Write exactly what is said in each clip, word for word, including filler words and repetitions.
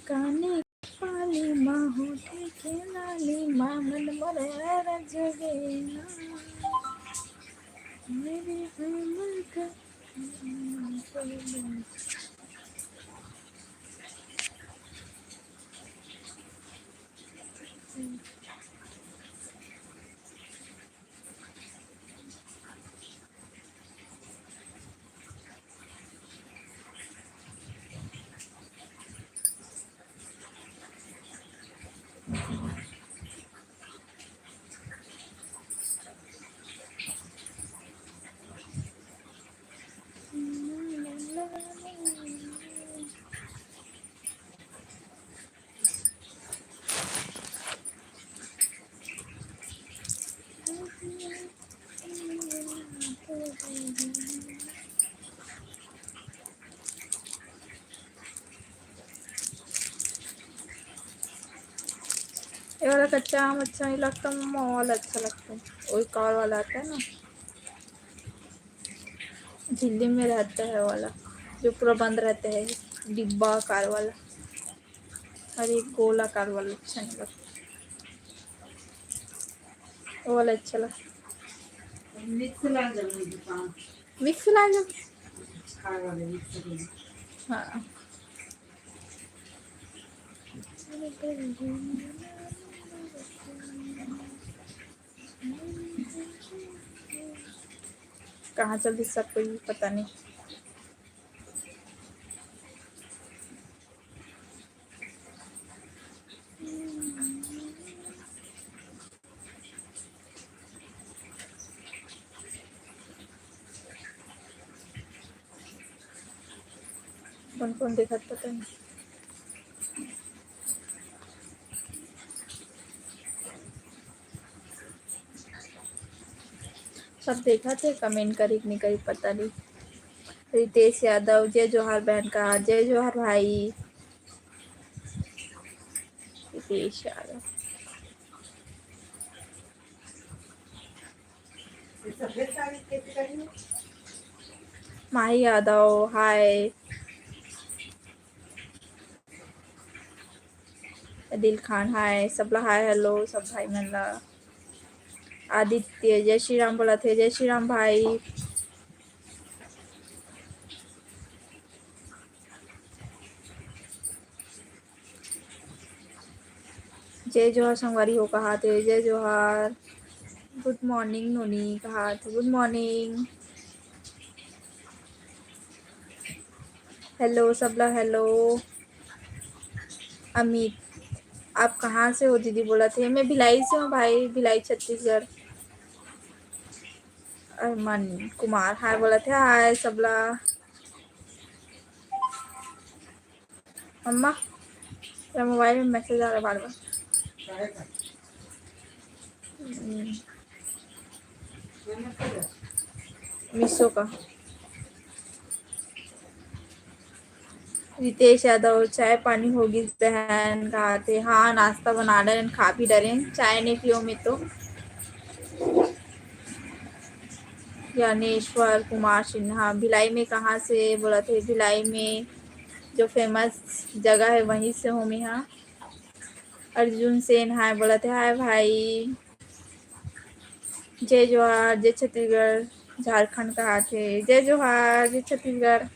काने पाली मा होठे के लाली मा मन मोर रजगे ना। मेरे उमर का ये वाला कच्चा आम अच्छा नहीं लगता मम्मा, वो वाला अच्छा लगता है, वही कार वाला आता है ना, झिल्ली में रहता है वाला, जो पूरा बंद रहता है, डिब्बा कार वाला। अरे, गोलाकार वाला अच्छा नहीं लगता, वो वाला अच्छा लगता। मिक्स ला जब दुकान। मिक्स ला जब। खाए वाले मिक्स ला। हाँ। कहाँ चल दी सब कोई पता नहीं। कौन कौन देखत पता नहीं। सब देखत हे, कमेंट करी कि नहीं करी पता नहीं। रितेश यादव, जय जोहार बहन का, जय जोहार भाई। रितेश यादव। माही यादव, हाय। अदिल खान, हाय। सबला हाय, हेलो, सब भाई मन ला। आदित्य, जय श्री राम बोलत हे, जय श्री राम भाई। जय जोहार संगवारी हो, कहात हे, जय जोहार। Good morning नोनी, कहात हे, good morning। हेलो सबला, हेलो। अमित, आप कहाँ से हो दीदी बोलत हे? मैं भिलाई से हूँ भाई, भिलाई छत्तीसगढ़। अरमन कुमार हाय बोलत हे, हाय सबला। अम्मा, तेरा मोबाइल में मैसेज आ रहा है बार बार। हम्म। मीशो का। रितेश यादव, चाय पानी होगी बहन, कहात हे? हाँ, नाश्ता बना डरेन, खा भी डरेन, चाय नहीं पियो मैं तो। ज्ञानेश्वर कुमार सिन्हा, भिलाई में कहाँ से बोलत हे? भिलाई में जो famous जगह है, वहीं से हूँ मैं। हाँ, अर्जुन सेन हाय बोलत हे, हाय भाई। जय जोहार, जय छत्तीसगढ़, झारखंड कहात हे। जय जोहार, जय छत्तीसगढ़।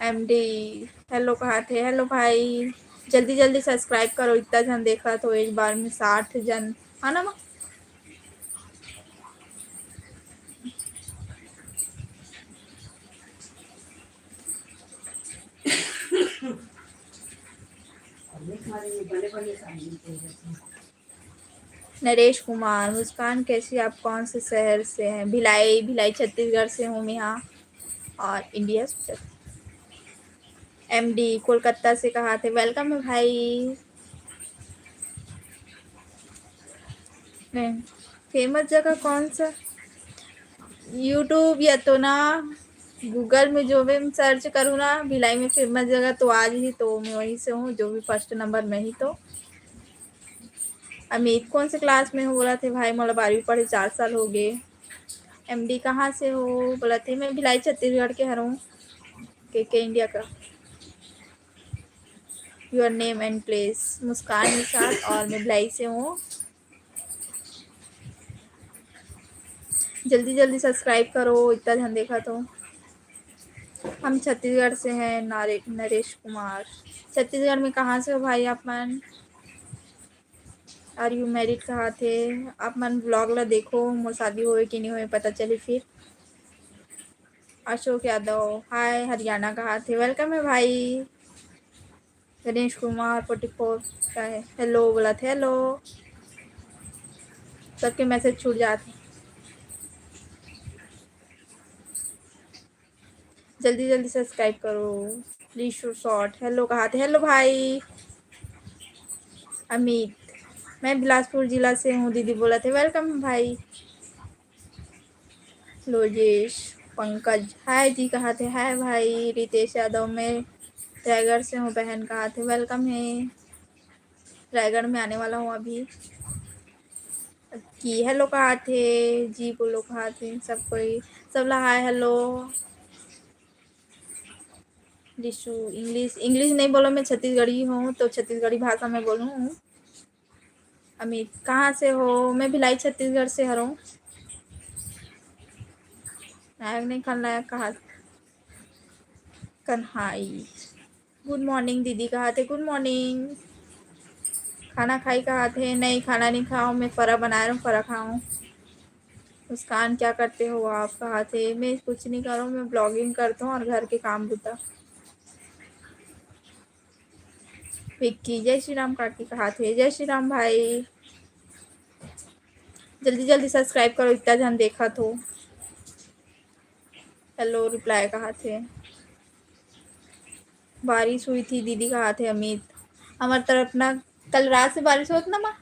एमडी, हेलो कहात हे, हेलो भाई। जल्दी जल्दी subscribe करो, इतना जन देखत हो एक बार में, साठ जन, है ना माँ? नरेश कुमार, मुस्कान कैसी, आप कौन से शहर से हैं? भिलाई, भिलाई छत्तीसगढ़ से हूँ मैं, हाँ, और इंडिया से। एमडी कोलकाता से कहात हे, welcome है भाई। नहीं, famous जगह कौन सा? YouTube या तो ना Google में जो भी search करूँ ना, भिलाई में famous जगह तो आ जाही, तो मैं वहीं से हूँ, जो भी first number में ही तो। अमित, कौन से class में हो बोलत हे भाई? मोला बारहवीं पढ़े चार साल हो गए। एमडी कहाँ से हो बोलत हे? मैं भिलाई छत्तीसगढ़ के हरहूँ, के के इंडिया का। Your name and place? मुस्कान निषाद और मैं भिलाई से हूँ। जल्दी जल्दी subscribe करो, इतना झन देखा तो। हम छत्तीसगढ़ से हैं। नारे-, नरेश कुमार, छत्तीसगढ़ में कहाँ से हो भाई आप मन? Are you married कहा थे? आप मन vlog ला देखो, मोर शादी होए कि नहीं होए पता चली फिर। अशोक यादव, हाय हरियाणा कहा थे, welcome है भाई। गणेश कुमार forty four का है, hello बोला थे, hello। सबके message छूट जाते। जल्दी जल्दी subscribe करो। लिशु शॉर्ट, hello कहा थे, hello भाई। अमित, मैं बिलासपुर जिला से हूँ दीदी बोला थे, welcome भाई। लोजेश पंकज, हाय जी कहा थे, हाय भाई। रितेश यादव, मैं रायगढ़ से हूँ बहन कहा थे, welcome है। रायगढ़ में आने वाला हूँ अभी। कि hello कहा थे जी, बोलो कहा थे सब कोई, सब ला हाय hello। लिशु, English, English नहीं बोलो, मैं छत्तीसगढ़ी हूँ तो छत्तीसगढ़ी भाषा में बोलूँ। अमित, कहाँ से हो? मैं भिलाई छत्तीसगढ़ से हरों। नायक नहीं खलनायक कहा, कन्हाई। Good morning दीदी कहा थे, good morning। खाना खाई कहा थे, नहीं खाना नहीं खाओ, मैं फरा बना रहा हूँ, फरा खाऊँ। मुस्कान, क्या करते हो आप कहा थे, मैं कुछ नहीं करूँ, मैं vlogging करता हूँ और घर के काम बुता। विक्की, जय श्री राम काकी कहा थे, जय श्री राम भाई। जल्दी जल्दी subscribe करो, इतना झन देखा तो। Hello reply कहा थे, बारिश हुई थी दीदी कहा थे अमित। हमारे तरफ ना कल रात से बारिश होत ना माँ,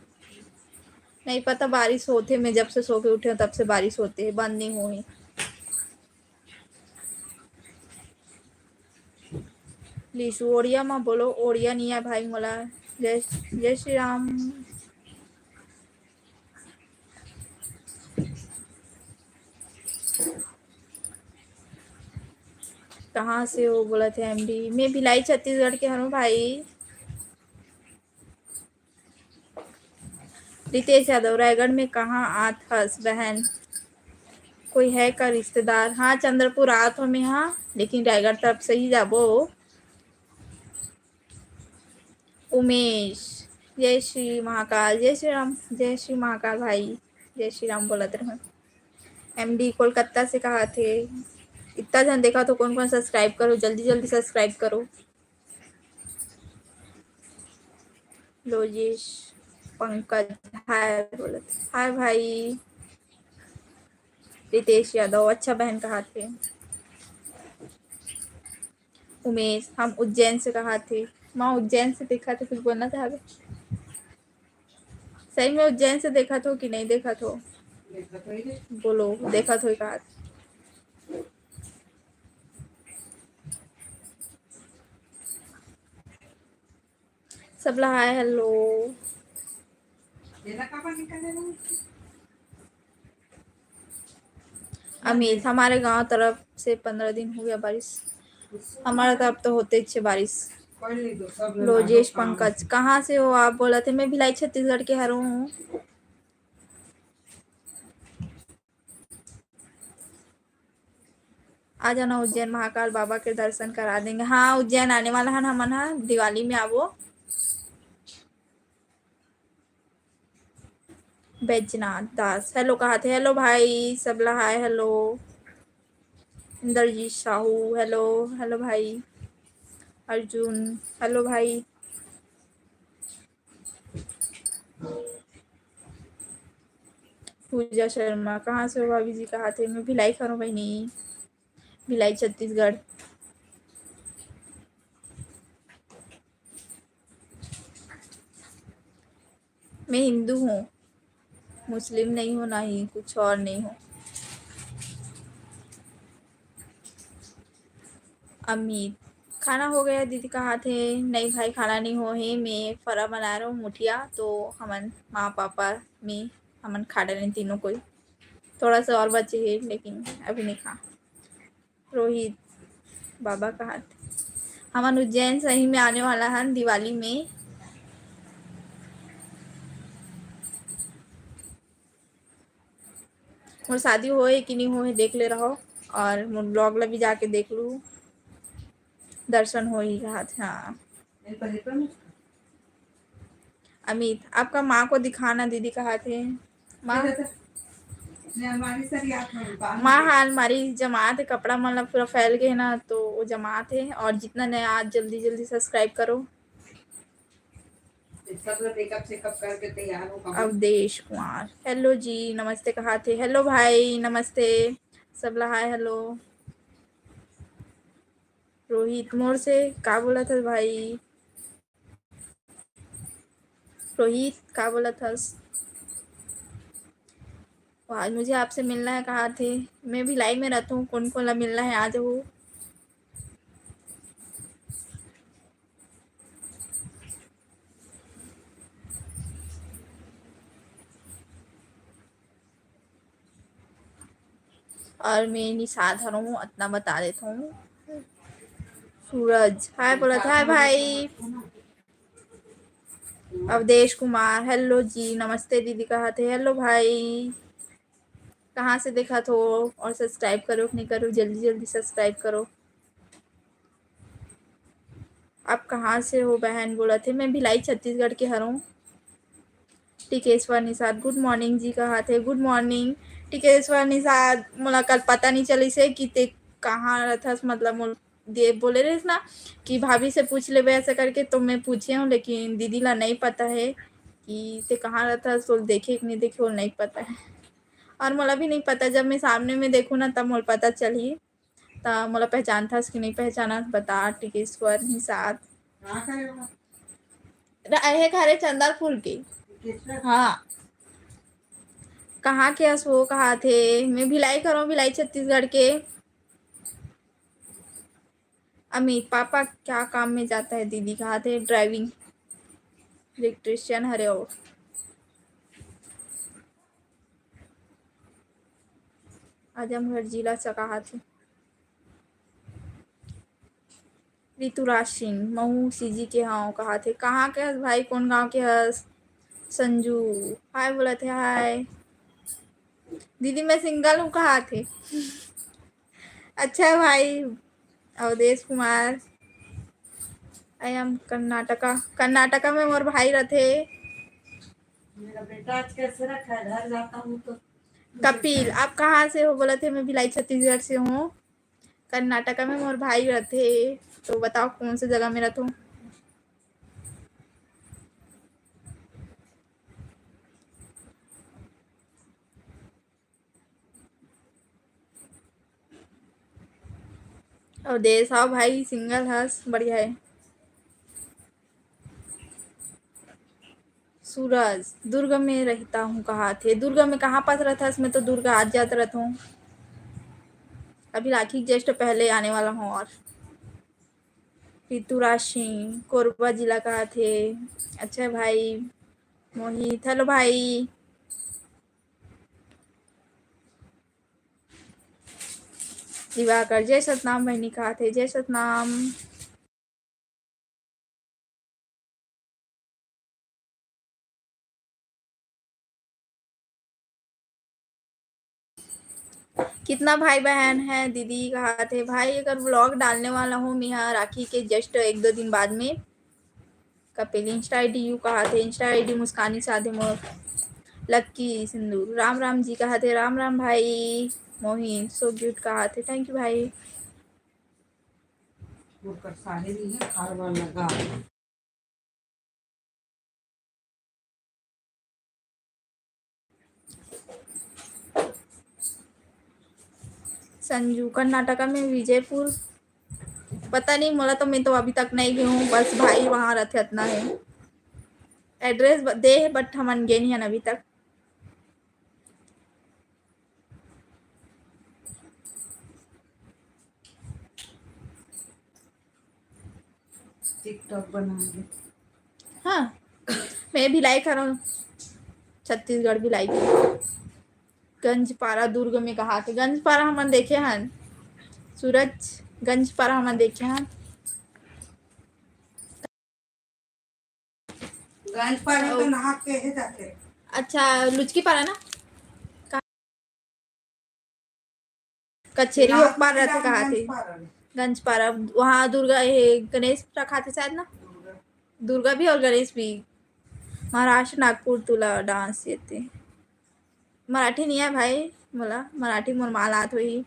नहीं पता बारिश होते, मैं जब से सो के उठे हूँ तब से बारिश होते है, बंद नहीं हुई। लिशु, ओड़िया मा बोलो, ओड़िया निया भाई मोला। जय, जय श्री राम। कहाँ से हो बोला थे एमडी? मैं भिलाई छत्तीसगढ़ के हूँ भाई। रितेश यादव, रायगढ़ में कहाँ आत हस बहन? कोई है का रिश्तेदार? हाँ, चंद्रपुर आत हो मैं, हाँ, लेकिन रायगढ़ तरफ से ही जाबो। उमेश, जय श्री महाकाल, जय श्री राम, जय श्री महाकाल भाई, जय श्री राम बोलत रहो। एमडी कोलकाता से कहा थे, इतना झन देखा तो कौन कौन subscribe करो, जल्दी जल्दी subscribe करो। लोजेश पंकज, हाय बोलत, हाय भाई। रितेश यादव, अच्छा बहन कहा थे। उमेश, हम उज्जैन से कहा थे। माँ उज्जैन से देखा थे, कुछ बोलना चाहबे? सही में उज्जैन से देखा थो कि नहीं देखा थो? बोलो, देखा थो कहा थे। सबला हाय हेलो। अमित, हमारे गांव तरफ से पंद्रह दिन हो गया बारिश। हमारे तरफ तो होते ही छे बारिश। लोजेश पंकज, कहाँ से हो आप? बोला थे मैं भिलाई छत्तीसगढ़ के हरों हूँ। आ जाना उज्जैन, महाकाल बाबा के दर्शन करा देंगे। हाँ, उज्जैन आने वाला है ना हमन हा, दिवाली में आवो। बैजनाथ दास हेलो कहा थे। हेलो भाई, सबला hi hello. Indrajit Sahu hello, hello भाई। अर्जुन हेलो भाई। पूजा शर्मा कहाँ से हो भाभी जी? कहा थे मैं भिलाई खरों बहनी, भिलाई छत्तीसगढ़। मैं हिंदू हूँ, मुस्लिम नहीं हूँ, ना ही कुछ और नहीं हूँ। अमित, खाना हो गया दीदी? कहा थे नहीं भाई, खाना नहीं हो है, मैं फरा बना रहा हूँ मुठिया, तो हमन माँ पापा में हमन खा डाले तीनों कोई। थोड़ा सा और बचे है लेकिन अभी नहीं खा। रोहित, बाबा कहा थे? हमन उज्जैन सही में आने वाला हन दिवाली में। मोर शादी होए कि नहीं होए, देख ले रहो, और मोर vlog ला भी जाके देख लू, दर्शन होही कहाथे। हाँ। अमित, आपका माँ को दिखाना दीदी कहाथे। माँ, माँ हा अलमारी जमात हे, कपड़ा मन ला पूरा फैल गए ना, तो वो जमात हे, और जितना नया आज जल्दी जल्दी subscribe करो। सब लोग makeup सेकअप करके तैयार हो। अवधेश कुमार, hello जी, नमस्ते कहाथे। Hello भाई, नमस्ते। सबला hi, hello। रोहित, मोर से का बोलत हस भाई? रोहित, का बोलत हस? आज मुझे आपसे मिलना है कहाथे। मैं भिलाई में रहता हूँ, कौन कौन ला मिलना है, आ जाओ। और मैं निषाद हरहूँ, अतना बता देता हूँ। सूरज hi बोलत, hi भाई। अवधेश कुमार, hello जी, नमस्ते दीदी कहाथे। Hello भाई, कहाँ से देखत हो और subscribe करो कि नहीं करो, जल्दी जल्दी subscribe करो। आप कहाँ से हो बहन बोलत हे? मैं भिलाई छत्तीसगढ़ के हरहूँ। टिकेश्वर निषाद, good morning जी कहाथे। Good morning टिकेश्वर निषाद, मोला कल पता नहीं चलिस हे कि ते कहाँ रथस, मतलब मोर दे बोले रहिस ना कि भाभी से पूछ लेबे ऐसा करके, तो मैं पूछे हूँ, लेकिन दीदी ला नहीं पता है कि ते कहाँ रथस, तो देखे कि नहीं देखे, वो नहीं पता है। और मोला भी नहीं पता, जब मैं सामने में देखूँ ना, तब मोला पता चलही। त मोला पहचानथस कि नहीं पहचानत, बता टिकेश्वर निषाद। कहाँ का है वो? र-, अहे घरे चंदरपुर के। टिकेश्वर? हाँ। कहाँ के हस वो कहाथे? मैं भिलाई करो, भिलाई छत्तीसगढ़ के। अमित, पापा क्या काम में जाता है दीदी कहाथे? Driving, electrician हरे हो। आजमगढ़ जिला से कहाथे। ऋतुराज सिंह, महू सीजी के हव कहाथे। कहाँ के हस भाई, कौन गांव के हस? संजू hi बोलत हे, hi। दीदी मैं single हूँ कहाथे। अच्छा है भाई। Awadhesh Kumar, I am Karnataka. कर्नाटका में मोर भाई रथे। मेरा बेटा आज कैसे रखा है, घर जाता हूँ तो। कपिल, आप कहाँ से हो बोलत हे? मैं भिलाई छत्तीसगढ़ से हूँ। कर्नाटका में मोर भाई रथे, तो बताओ कौन से जगह में रथो? अवधेश, हाँ भाई, single हस, बढ़िया है। सूरज, दुर्ग में रहता हूँ कहाथे। दुर्ग में कहाँ पास रथस? मैं तो दुर्ग आत जात रथों। अभी राखी just पहले आने वाला हूँ। और ऋतुराज सिंह, कोरबा जिला कहाथे। अच्छा भाई। मोहित, hello भाई। दिवाकर, जय सतनाम बहिनी कहाथे, जय सतनाम। कितना भाई बहन है दीदी कहाथे? भाई अगर vlog डालने वाला हूँ मैं यहाँ राखी के just एक दो दिन बाद में। कपिल, Insta ID यू कहाथे, Insta ID मुस्कानी साधे मोर। लक्की सिंदूर, राम राम जी कहाथे, राम राम भाई। मोहित, so cute कहाथे, thank you भाई। ओकर सारे नहीं है, खार वाला लगा। संजू, कर्नाटका में विजयपुर, पता नहीं मोला, तो मैं तो अभी तक नहीं गई हूँ, बस भाई वहाँ रथे, इतना है। Address ब-, दे है, but हमन गे नहीं हन अभी तक। TikTok बना ले। हाँ, मैं भिलाई करो, छत्तीसगढ़ भिलाई के। गंजपारा दुर्ग में कहाथे? गंजपारा हमन देखे हन, सूरज, गंजपारा हमन देखे हन। गंज पारा तो नहा के हे जाथे। अच्छा, लुचकी पारा ना? कचेरी ओक पार रथे कहाथे। गंज पारा, वहाँ दुर्गा, हे, गणेश रखाथे शायद ना। दुर्गा भी और गणेश भी। महाराष्ट्र, नागपुर तुला डांस येथे। मराठी नहीं है भाई, मोला मराठी मोर माँ ल आत होही।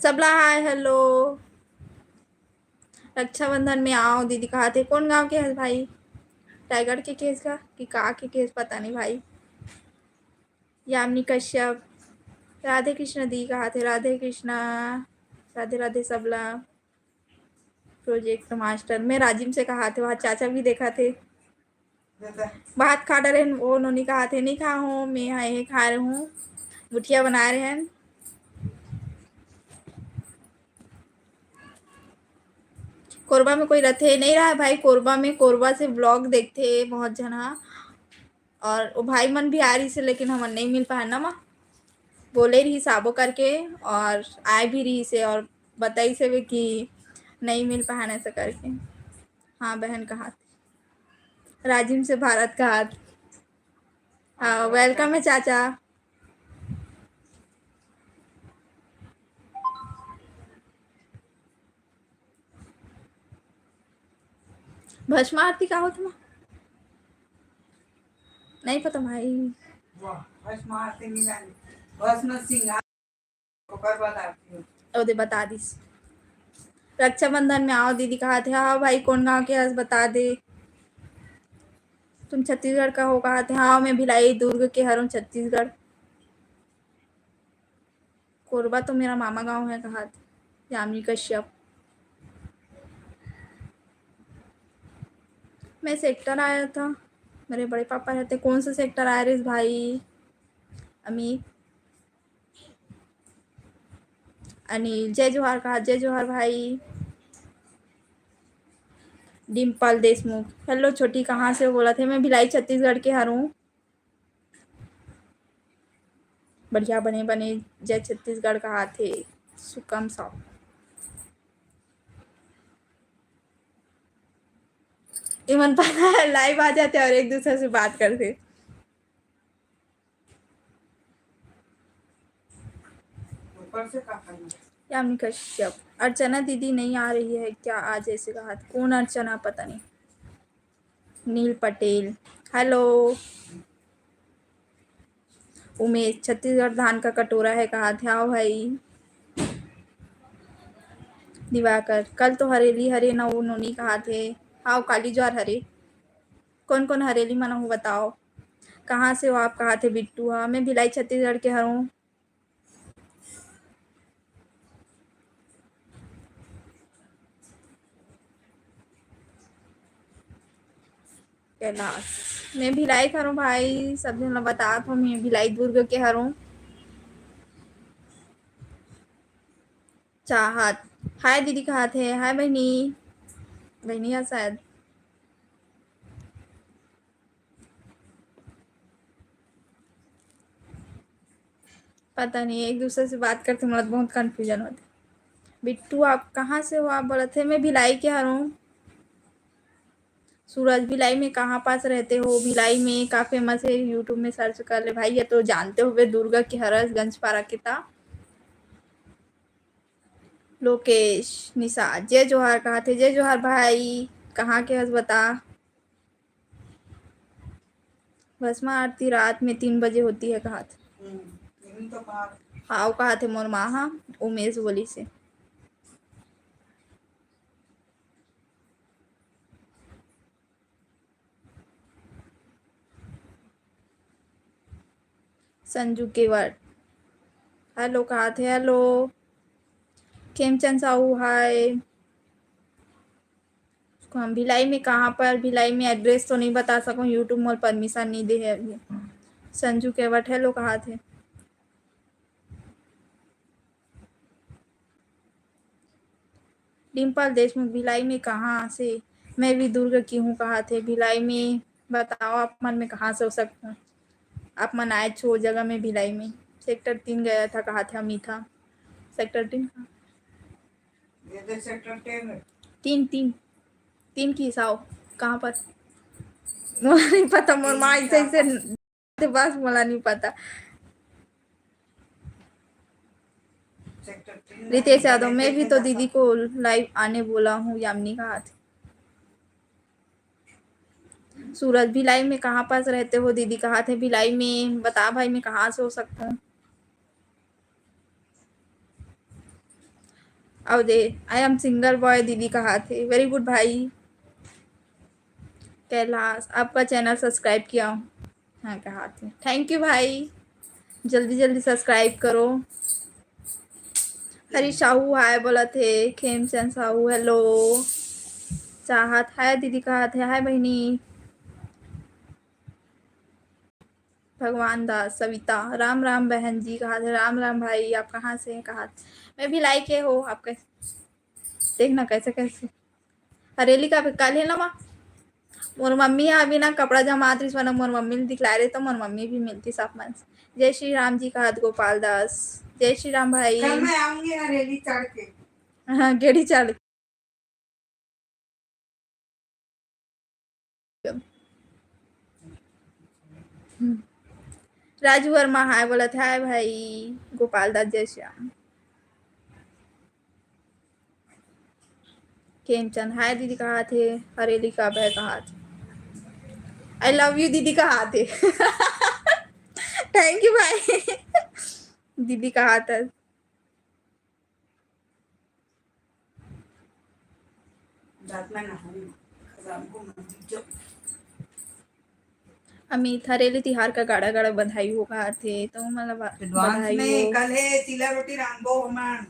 सबला हाय, हेलो। रक्षाबंधन में आओ दीदी कहाथे। कौन गांव के हस भाई? रायगढ़ के केस का कि का के केस, पता नहीं भाई। यामिनी कश्यप, राधे कृष्णा दी कहाथे। राधे कृष्णा, राधे राधे सबला। प्रोजेक्ट मास्टर में राजिम से कहाथे, वहाँ चाचा भी देखाथे। भात खा डरे हन, वो नोनी कहाथे, "नहीं खा हूँ, मैं हा ये खा रहे हूँ, मुठिया बना रहे हन।" कोरबा में कोई रथे? नहीं रहा भाई, कोरबा में, कोरबा से ब्लॉग देखथे बहुत झन हा। और वो भाई मन भी आ रही से, लेकिन हमन नहीं मिल पाए ना माँ। बोले रही साबो करके और आए भी रही से और बताई से भी कि नहीं मिल पाए ऐसा करके। हाँ बहन कहाथे। राजिम से भारत कहाथे। हाँ, वेलकम है चाचा। भस्म आरती का होथे माँ? नहीं पता भाई। भस्म आरती नहीं जाने। भस्म सिंगार। ओकर बाद आरती होथे। ओदे बता दिस। रक्षाबंधन में आओ दीदी कहाथे। हाँ भाई, कौन गांव के हस बता दे। तुम छत्तीसगढ़ का हो कहाथे। हाँ, मैं भिलाई दुर्ग के हरौं, छत्तीसगढ़। कोरबा तो मेरा मामा गांव है कहाथे। यामिनी कश्यप। मैं सेक्टर आया था, मेरे बड़े पापा रहते। कौन सा सेक्टर आया रे भाई? अमित, अनिल, जय जोहार कहा, जय जोहार भाई। डिम्पल देशमुख, हेलो छोटी, कहाँ से हो? बोलथे, मैं भिलाई छत्तीसगढ़ के हरौं। बढ़िया बने बने जय छत्तीसगढ़ कहाथे सुकम साहू। इमन पता है, लाइव आ जाथे और एक दूसरे से बात करथे। ऊपर से का करना? यामिनी कश्यप, अर्चना दीदी नहीं आ रही है क्या आज? ऐसे कहा। कौन अर्चना? पता नहीं। नील पटेल, हेलो। उमेश, छत्तीसगढ़ धान का कटोरा है कहाथे। हाँ भाई। दिवाकर, कल तो हरेली हरे ना, वो नोनी कहाथे। हाँ, काली ज्वार हरे। कौन कौन हरेली मनाहू बताओ। कहाँ से हो आप कहाथे बिट्टू? हाँ, मैं भिलाई छत्तीसगढ़ के हरौं। कैलाश, मैं भिलाई के हरौं भाई, सब झन ला बतात हौं, मैं भिलाई दुर्ग के हरौं। चाहत, हाय दीदी कहाथे। हाय बहिनी, बहिनी है शायद। पता नहीं, एक दूसरे से बात करथे, मोला बहुत confusion होथे। बिट्टू, आप कहाँ से हो? आप बोलथे, मैं भिलाई के हरौं। सूरज, भिलाई में कहाँ पास रहते हो? भिलाई में का famous है, YouTube में search कर ले भाई, या तो जानते होबे दुर्ग के हरस, गंजपारा के ता। लोकेश निषाद, जय जोहार कहाथे। जय जोहार भाई, कहाँ के हस बता। भस्मा आरती रात में तीन बजे होती है कहाथे। हम्म, यही तो बात। हाँ, वो कहाथे मोर माँ हा, उमेश बोलिसे। संजू केवट, हेलो कहाथे। हेलो खेमचंद साहू, हाय। हम भिलाई में कहाँ पर? भिलाई में address तो नहीं बता सकूँ, YouTube मोर permission नहीं दे है अभी। संजू केवट, हेलो कहाथे। डिम्पल देशमुख, भिलाई में कहाँ से? मैं भी दुर्ग की हूँ कहाथे। भिलाई में बताओ, आप मन में कहाँ से हो सकता? आप मन आए छो जगह में भिलाई में। सेक्टर तीन गया था कहाथे अमित हा। सेक्टर तीन कहाँ? ये देख, सेक्टर टेन है। तीन, तीन, तीन की साव। कहाँ पर? मोला नहीं पता, मोर माँ ऐसे, ऐसे, बस मोला नहीं पता। रितेश यादव, मैं भी तो दीदी को लाइव आने बोला हूँ, यामिनी कहाथे। सूरज, भिलाई में कहाँ पास रहते हो दीदी? कहाथे भिलाई में, बता भाई, मैं कहाँ से हो सकता हूँ? अउ दे, I am single boy दीदी कहाथे। Very good भाई। कैलाश, आपका चैनल सब्सक्राइब किया हूँ। हाँ, कहाथे। Thank you भाई, जल्दी जल्दी सब्सक्राइब करो। हरीश साहू हाय बोलथे, खेमचंद साहू हेलो। चाहत हाय दीदी कहाथे, हाय बहिनी। भगवान दास, सविता, राम राम बहन जी कहाथे, राम राम भाई, आप कहाँ से हैं? कहाथे, मैं भिलाई के हो, आप कैसे, देखना कैसे कैसे। हरेली का भी काल है ना माँ, मोर मम्मी ह अभी ना कपड़ा जमात रहिस, वरना मोर मम्मी ल दिखलाए रहे तो मोर मम्मी भी मिलती साफ मन से। जय श्री राम जी कहाथे गोपाल दास, जय श्री राम भाई। कल मैं आऊंगी हरेली चढ़ के। हाँ, गेड़ी चढ़। हम्म। राजू वर्मा हाय बोलत, हाय भाई। गोपाल दास, जय श्याम। खेमचंद हाय दीदी कहाथे, हरेली का बह कहाथे, I love you दीदी कहाथे। Thank you भाई। दीदी कहाथे। अमित, हरेली तिहार का गाड़ा गाड़ा बधाई हो कहाथे, तो मतलब एडवांस बधाई में हो। कल है चीला रोटी रांधबो हमन।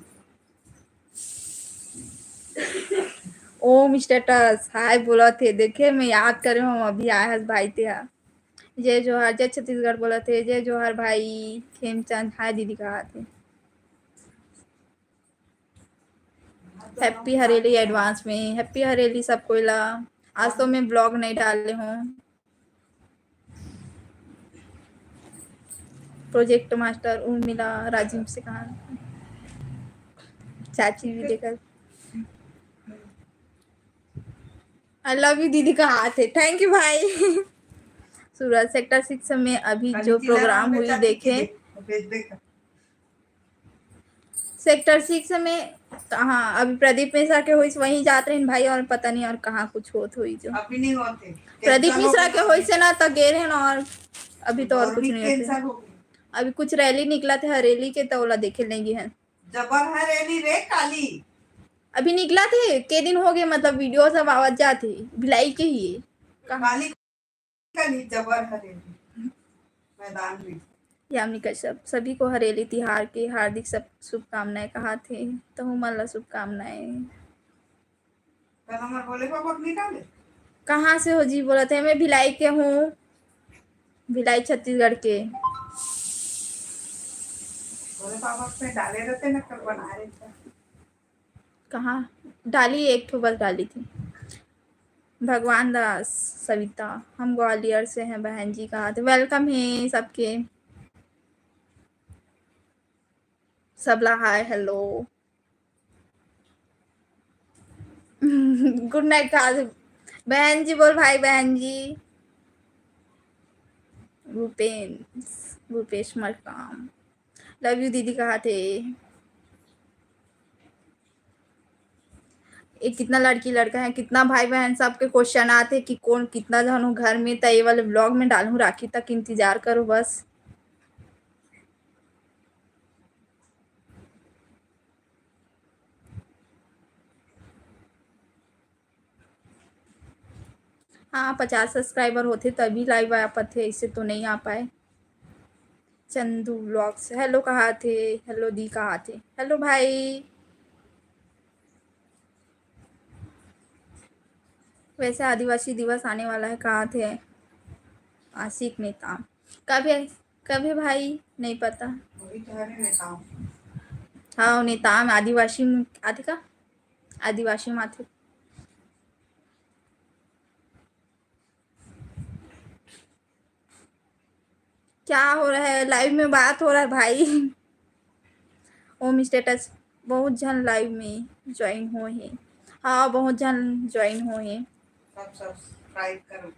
ओम स्टेटस हाय बोलथे, देखे मैं याद करे हूँ, अभी आए हस भाई ते हा। जय जोहार, जय छत्तीसगढ़ बोलथे, जय जोहार भाई। खेमचंद हाय दीदी कहाथे। Happy हरेली एडवांस में, happy हरेली सब कोई ला। आज तो मैं ब्लॉग नहीं डाले हूँ। प्रोजेक्ट मास्टर उर्मिला राजीव से कहा, चाची भी देखा। I love you दीदी कहाथे, thank you भाई। सूरज, सेक्टर सिक्स में अभी जो प्रोग्राम हुई देखे। सेक्टर सिक्स में कहाँ, अभी प्रदीप मिश्रा के होइस, वहीं जात रहिन भाई, और पता नहीं और कहाँ कुछ होत होई जो। अभी नहीं होते। प्रदीप मिश्रा के होइस ना, तो गे रहे ना, और अभी तो और कुछ नहीं होते। अभी कुछ रैली निकला थे हरेली के, तो ओला देखे नहीं गे हैं। जबर हरेली रे काली। अभी निकला थे, के दिन हो गए, मतलब वीडियो सब आवत जात हे, भिलाई के ही है। कहाँ? काली काली जबर हरेली मैदान में। यामिनी कश्यप, सभी को हरेली तिहार के हार्दिक सब शुभकामनाएं कहाथे, तहु मन ला शुभकामनाएं। कल हमर भोले बाबा के नहीं डाले? कहाँ से हो जी? बोलथे, मैं भिलाई के हूँ, भिलाई छत्तीसगढ़ के। भोले बाबा के डाले रहते ना, कल बना रहे थे। कहाँ डाली? एक ठो बस डाली थी। भगवान दास, सविता, हम ग्वालियर से हैं बहन जी कहाथे। Welcome है सबके, सबला हाय हेलो। Good night कहाथे बहन जी, बोल भाई बहन जी। रूपेश, रूपेश मरकाम, love you दीदी कहाथे। ये कितना लड़की लड़का है, कितना भाई बहन, सबके क्वेश्चन आथे कि कौन कितना जन हो घर में, त ये वाले ब्लॉग में डालूँ, राखी तक इंतजार करो बस। हाँ, पचास सब्सक्राइबर होथे तभी लाइव आ पाथे, ऐसे तो नहीं आ पाए। चंदू व्लॉग्स हेलो कहाथे, हेलो दी कहाथे, हेलो भाई। वैसे आदिवासी दिवस आने वाला है कहाथे आशिक नेताम। कब है, कब है भाई? नहीं पता। वही तो है नेताम। हाँ, नेताम आदिवासी में आथे का? आदिवासी में आथे। क्या हो रहा है? लाइव में बात हो रहा है भाई। ओम स्टेटस, बहुत झन लाइव में ज्वाइन हो हे। हाँ, बहुत झन ज्वाइन हो हे। सब subscribe करो।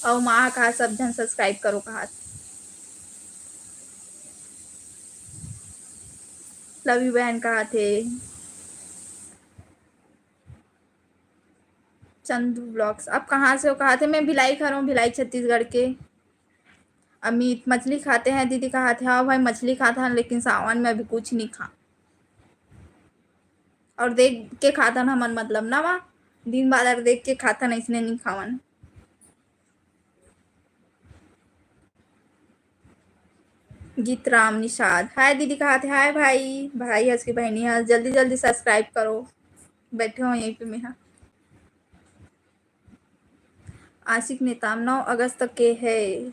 अउ माँ कहा सब झन subscribe करो कहा। Love you बहन कहा थे। चंदू vlogs, आप कहाँ से हो? कहा थे, मैं भिलाई घर हूँ, भिलाई छत्तीसगढ़ के। अमित, मछली खाते हैं दीदी कहा थे। हाँ भाई, मछली खाता है, लेकिन सावन में अभी कुछ नहीं खा। और देख के खाथन हमन, मतलब ना वा, दिन बादर देख के खाथन, अइसने नहीं खावन। गीत राम निषाद, हाय दीदी कहा थे, हाय भाई, भाई हंस के बहनी हंस, जल्दी जल्दी subscribe करो, बैठे हो यहीं पे मैं। हाँ, आशिक नेताम नौ अगस्त के है।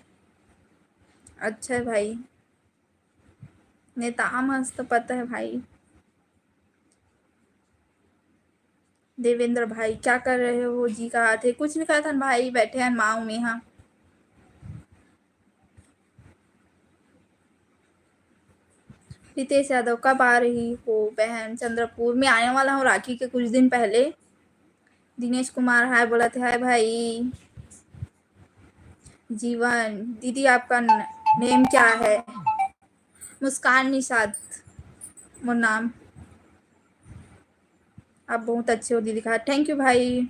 अच्छा है भाई, नेताम हंस तो पता है भाई। देवेंद्र भाई, क्या कर रहे हो जी? कहा थे, कुछ नहीं कहा था भाई, बैठे हैं माँ में। हाँ, रितेश यादव, कब आ रही हो बहन? चंद्रपुर में आने वाला हूँ राखी के कुछ दिन पहले। दिनेश कुमार हाय बोला थे, हाय भाई। जीवन दीदी, आपका नेम क्या है? मुस्कान निषाद मोर नाम। आप बहुत अच्छे हो दीदी कहा, thank you भाई।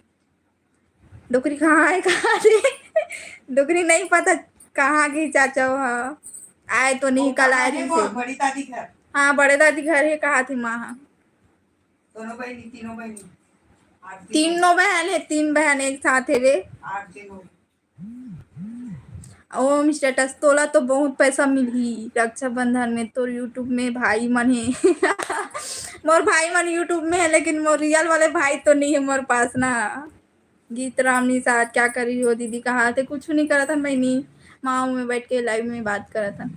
डोकरी कहाँ है? कहा थे डोकरी नहीं पता कहाँ गई चाचा हो। हाँ, आए तो नहीं, कल आ रही से। बड़ी दादी घर। हाँ, बड़े दादी घर है कहा थे माँ। हाँ, दोनों बहनी, तीनों बहनी। तीनों बहन है, तीन बहन एक साथ है वे। ओम स्टेटस, तोला तो बहुत पैसा मिलही रक्षाबंधन में तोर YouTube में भाई मन है। मोर भाई मन YouTube में है, लेकिन मोर रियल वाले भाई तो नहीं है मोर पास ना। गीत राम निषाद, क्या कर रही हो दीदी? कहा थे कुछ नहीं करत हन बहनी, माँ में बैठ के लाइव में बात करत हन,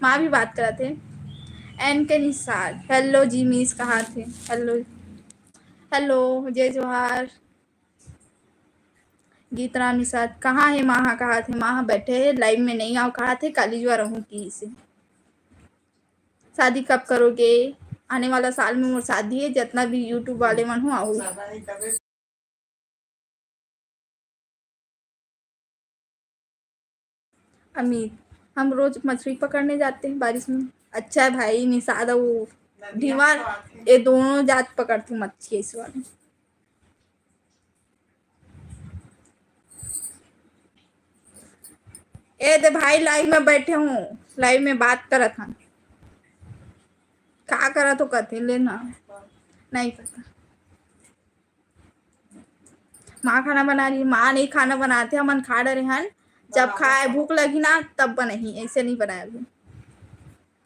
माँ भी बात करत है। एन के निषाद, हेलो जी मिस, कहा थे हेलो। हेलो, जय जोहार। गीत राम निषाद, कहाँ है माँ? कहा थे माँ बैठे है लाइव में, नहीं आओ कहा थे, काली जुआ रहूँ की से। शादी कब करोगे? आने वाला साल में मोर शादी है, जितना भी YouTube वाले मन हो आओ। अमित, हम रोज मछली पकड़ने जाते हैं बारिश में। अच्छा है भाई, निषाद वो ढीवर, ये दोनों जात पकड़ते मच्छी इस बार। ए दे भाई, लाइव में बैठे हूँ, लाइव में बात करत हन। का करत हो कथे लेना, नहीं पता। माँ खाना बना रही, माँ नहीं खाना बनाते, हमन खा डरे हन। जब खाए भूख लगी ना तब बनही, ऐसे नहीं बनाए अभी।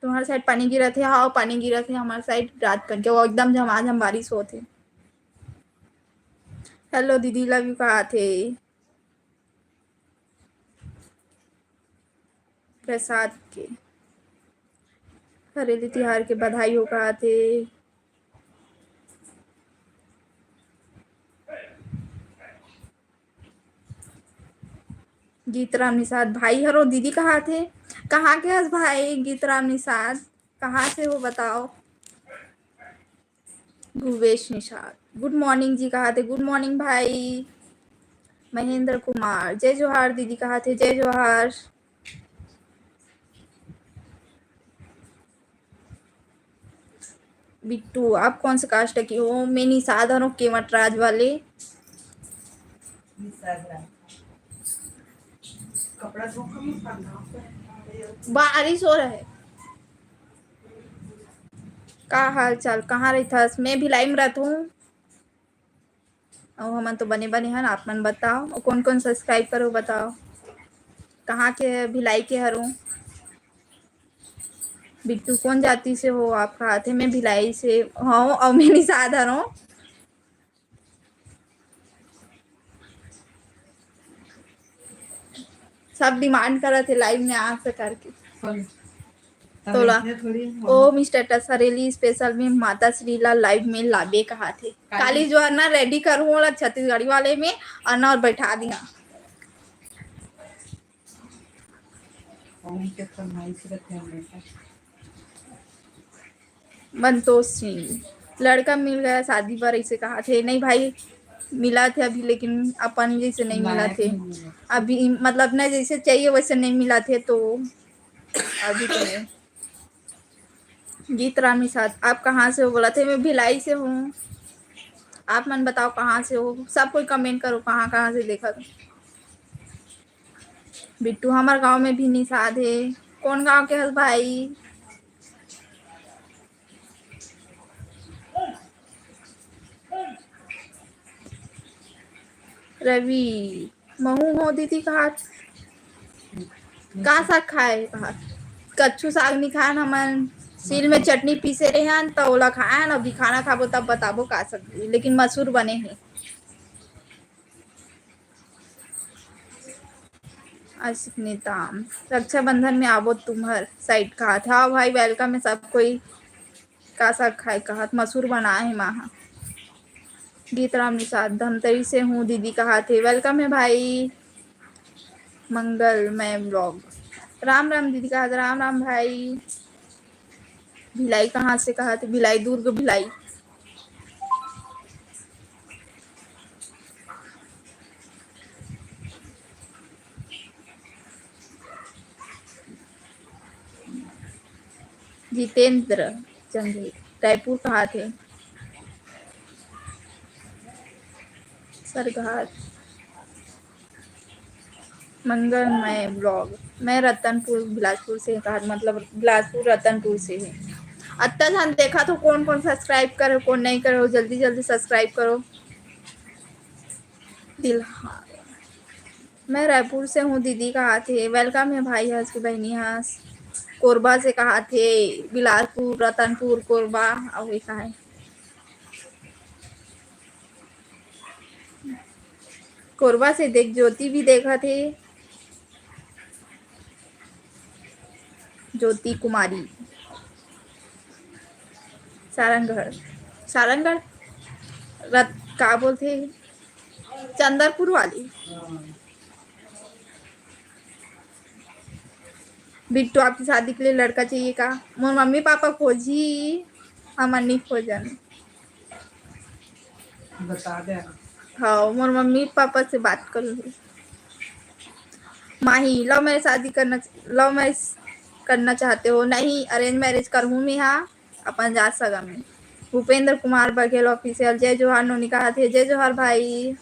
तुम्हारे साइड पानी गिरत है? हाँ, पानी गिरत है हमारे साइड रात करके, वो एकदम झमाझम बारिश होत है। हेलो दीदी, लव यू कहा थे। प्रसाद के हरेली तिहार के बधाई हो कहा थे। गीतराम निषाद भाई हरो दीदी कहा थे, कहाँ के हस भाई गीतराम निषाद, कहाँ से हो बताओ? भूपेश निषाद, गुड मॉर्निंग जी कहा थे, गुड मॉर्निंग भाई। महेंद्र कुमार, जय जोहार दीदी कहा थे, जय जोहार। बिट्टू, आप कौन से कास्ट की हो? मैं निषाद हरों, केवट राज वाले। बारिश हो रहा है। का हाल चाल, कहाँ रहथस? मैं भिलाई में रहत हूँ। अउ हमन तो बने बने हन, आप मन बताओ, अउ कौन कौन सब्सक्राइब करो बताओ, कहाँ के भिलाई के हरो? बिट्टू, कौन जाति से हो आप? कहा थे मैं भिलाई से हूँ अउ मैं निषाद हरो। सब डिमांड करत हे लाइव में आ से करके। तोला। ओम स्टेटस हरेली स्पेशल में माता श्री ला लाइव में लाबे कहा थे। काली जो है ना रेडी करूँ वाला छत्तीसगढ़ी वाले में और ना और बैठा दिया। मंतोष सिंह, लड़का मिल गया शादी पर, ऐसे कहा थे। नहीं भाई, मिलत हे अभी, लेकिन अपन जैसे नहीं मिलत हे। अभी मतलब ना, जैसे चाहिए वैसे नहीं मिलत हे, तो अभी तो नहीं। गीत राम निषाद, आप कहाँ से हो? बोलत हे, मैं भिलाई से हूँ। आप मन बताओ, कहाँ से हो? सब कोई comment करो, कहाँ कहाँ से देखत हो। बिट्टू, हमर गांव में भी निषाद हे। कौन गांव के हस भाई? रवि, महू हो दीदी कहात। का साग खाए कहात? कच्चू साग नी खान हमन, सील में चटनी पीसे रहेन, त ओला खाएन। अभी खाना खाबो तब बताबो का सब्जी, लेकिन मसूर बने हे। आशिक नेताम, रक्षाबंधन में आबो तुम्हर side कहात। हाँ भाई, welcome हे सब कोई। का साग खाए कहात? मसूर बनाए हे माँ हा। गीत राम निषाद, धमतरी से हूँ दीदी कहात हे। Welcome हे भाई। मंगल मैं vlog। राम राम दीदी कहात, राम राम भाई। भिलाई कहाँ से कहात? भिलाई, दुर्ग भिलाई। जितेंद्र जंगली, रायपुर कहात हे। सरघाट। मंगलमय vlog। मैं रतनपुर बिलासपुर से कहात, मतलब बिलासपुर रतनपुर से हे। अत्ता झन देखत हो, कौन कौन subscribe करे हो, कौन नहीं करे हो, जल्दी जल्दी subscribe करो। दिलहार, मैं रायपुर से हूँ दीदी कहात हे। Welcome हे भाई हस के बहिनी हस। कोरबा से कहात हे, बिलासपुर, रतनपुर, कोरबा, अउ ये कहा हे। कोरबा से देख, ज्योति भी देखत हे। ज्योति कुमारी, सारंगढ़, सारंगढ़ रत-, का बोलथे, चंदरपुर वाली। बिट्टू, आपकी शादी के लिए लड़का चाहिए का? मोर मम्मी पापा खोजी, हमन नहीं खोजन। बता दे। हाँ, मोर मम्मी पापा से बात कर लूँ। माही, love marriage शादी करना, love marriage करना चाहते हो? नहीं, arrange marriage करहूँ मैं। हाँ, अपन जात सगा में। भूपेंद्र कुमार बघेल official, जय जोहार नोनी कहात हे, जय जोहार भाई।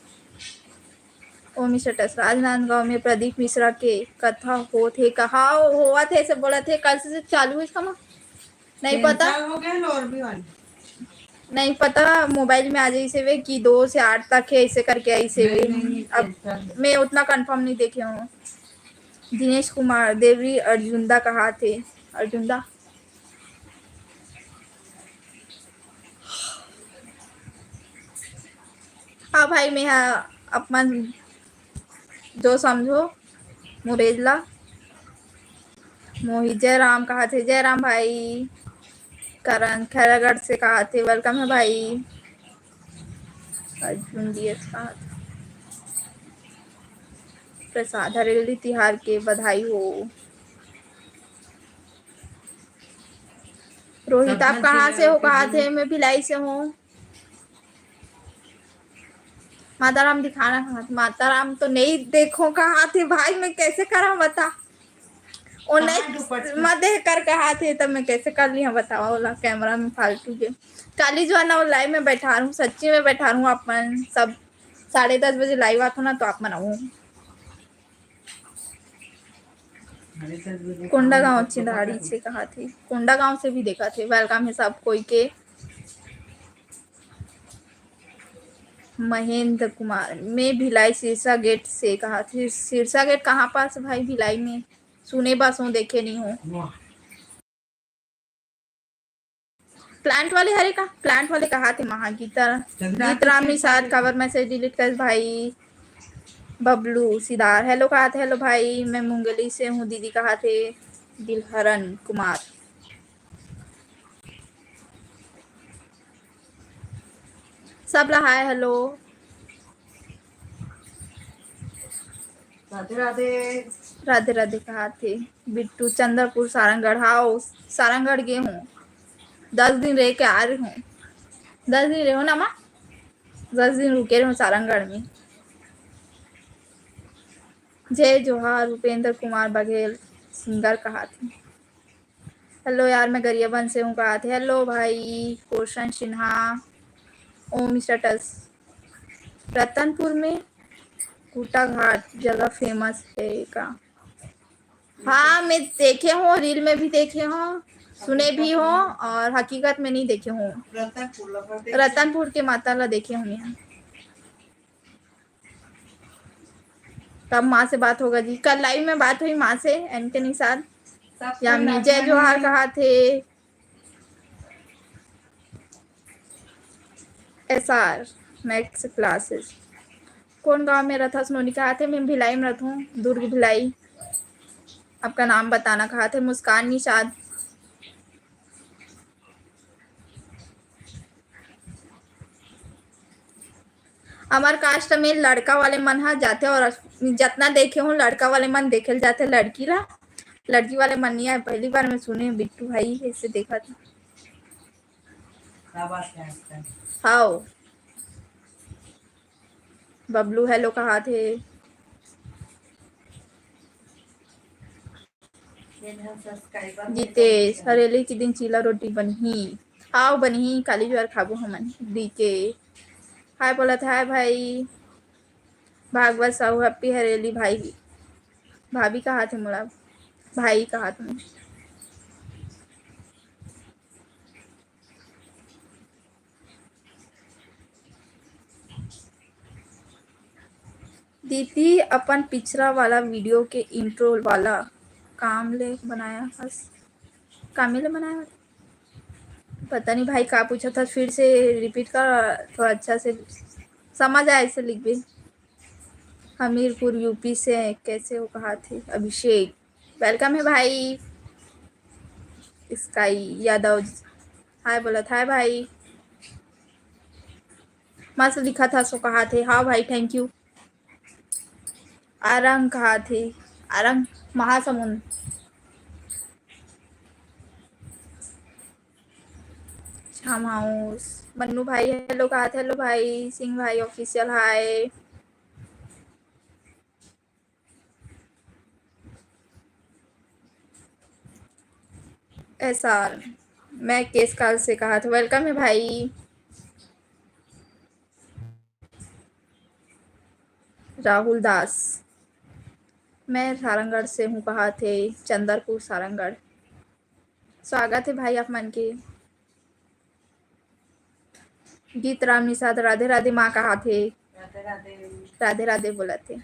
ओ मिस्टर टस, राजनांदगांव में प्रदीप मिश्रा के कथा होत हे कहा? होवत हे, ऐसे बोलत हे, कल से चालू हे इसका माँ। नहीं पता। Cancel हो गया ना, और भी वाली। नहीं पता, मोबाइल में आ जाइसे वे कि दो से आठ तक है, ऐसे करके आइसे वे। नहीं, नहीं, अब cancel। मैं उतना confirm नहीं देखे हूँ। दिनेश कुमार देवरी अर्जुंदा कहात हे, अर्जुंदा। हाँ भाई, मैं हा अपन जो समझो मुरेज ला। मोहित जयराम कहात हे, जयराम भाई। करण खैरागढ़ से कहात हे, welcome हे भाई। अर्जुन डीएस कहात हे, प्रसाद हरेली तिहार के बधाई हो। रोहित, आप कहाँ से हो? कहात हे, मैं भिलाई से हूँ। माता राम दिखाना कहात हे, माता राम तो नहीं देखो कहात हे भाई, मैं कैसे करा बता? ओ नहीं, मैं देख कर कहात हे, तब मैं कैसे कर लिया बताओ, ओला camera में फालतू के। काली जो है ना, वो live में बैठा रहूँ, सच्ची में बैठा रहूँ, अपन सब साढ़े दस बजे live आथो ना, तो आप मन आओ। कोंडागांव चिंदाड़ी से कहात हे, कोंडागांव से भी देखत हे, welcome हे सब कोई के। महेंद्र कुमार, मैं भिलाई सिरसा गेट से कहात हे। सिरसा गेट कहाँ पास भाई भिलाई में? सुने बस हूँ, देखे नहीं हूँ। Plant वाले हरे का? Plant वाले कहात हे महागीता। गीत राम निषाद, काबर message delete कर भाई। बबलू सिदार hello कहात हे, hello भाई, मैं मुंगेली से हूँ दीदी कहात हे। दिलहरन कुमार, सब ला hi hello। राधे राधे। राधे राधे कहात हे। बिट्टू चंद्रपुर सारंगढ़, हाँ, सारंगढ़ गे हूँ, दस दिन रह के आ रही हूँ। दस दिन रहो ना माँ। दस दिन रुके रहूँ सारंगढ़ में। जय जोहार, उपेंद्र कुमार बघेल, सिंगर कहाथे। हेलो यार, मैं गरियाबंद से हूँ कहाथे। हेलो भाई, कोशन सिन्हा, ओम स्टेटस। रतनपुर में कुटा घाट जगह फेमस है का? हाँ, मैं देखे हूँ, रील में भी देखे हूँ, सुने भी हूँ, और हकीकत में नहीं देखे हूँ। रतनपुर ला देखे। रतनपुर के माता ला देखे हूँ मैं। तब माँ से बात होगा जी, कल लाइव में बात हुई माँ से, एंथनी साथ। सबको यामिनी, जय जोहार कहाथे। S R Max classes. कौन गांव में रथस? नोनी कहाथे, मैं भिलाई में रथूँ, दुर्ग भिलाई। आपका नाम बताना कहाथे। मुस्कान निषाद। हमर कास्ट में लड़का वाले मन ह जाथे, और जतना देखे हूँ लड़का वाले मन देखे ल जाथे लड़की ला, लड़की वाले मन नहीं आए। पहली बार मैं सुने बिट्टू भाई ऐसे देखा था। क्या बात है आपका? हाओ। बबलू हेलो कहाथे। जितेश, हरेली के दिन चीला रोटी बनही। हाव बनही, काली जुआर खाबो हमन। डीके, हाय बोलत, हाय भाई। भागवत साहू, हैप्पी हरेली भाई। भाभी कहाथे मोला, भाई कहाथे मोला। दीदी अपन पिछला वाला वीडियो के इंट्रो वाला काम ले बनाया हस, कामे ले बनाया हस? पता नहीं भाई का पूछा था, फिर से रिपीट कर, थोड़ा अच्छा से समझ आए ऐसे लिखबे। हमीरपुर यूपी से कैसे हो कहाथे अभिषेक। वेलकम है भाई। स्काई यादव हाय बोलत, हाय भाई। मस्त दिखत हस कहाथे। हाँ भाई, थैंक यू। आरंग कहाथे, आरंग महासमुंद। छाम हाउस। मन्नू भाई हेलो कहाथे, हेलो भाई। सिंह भाई ऑफिशियल हाय। एस आर, मैं केस काल से कहाथे, वेलकम है भाई। राहुल दास, मैं सारंगढ़ से हूँ कहाथे, चंदरपुर सारंगढ़। स्वागत है भाई आप मन के। गीत राम निषाद राधे राधे माँ कहाथे। राधे राधे। राधे राधे बोलत हे।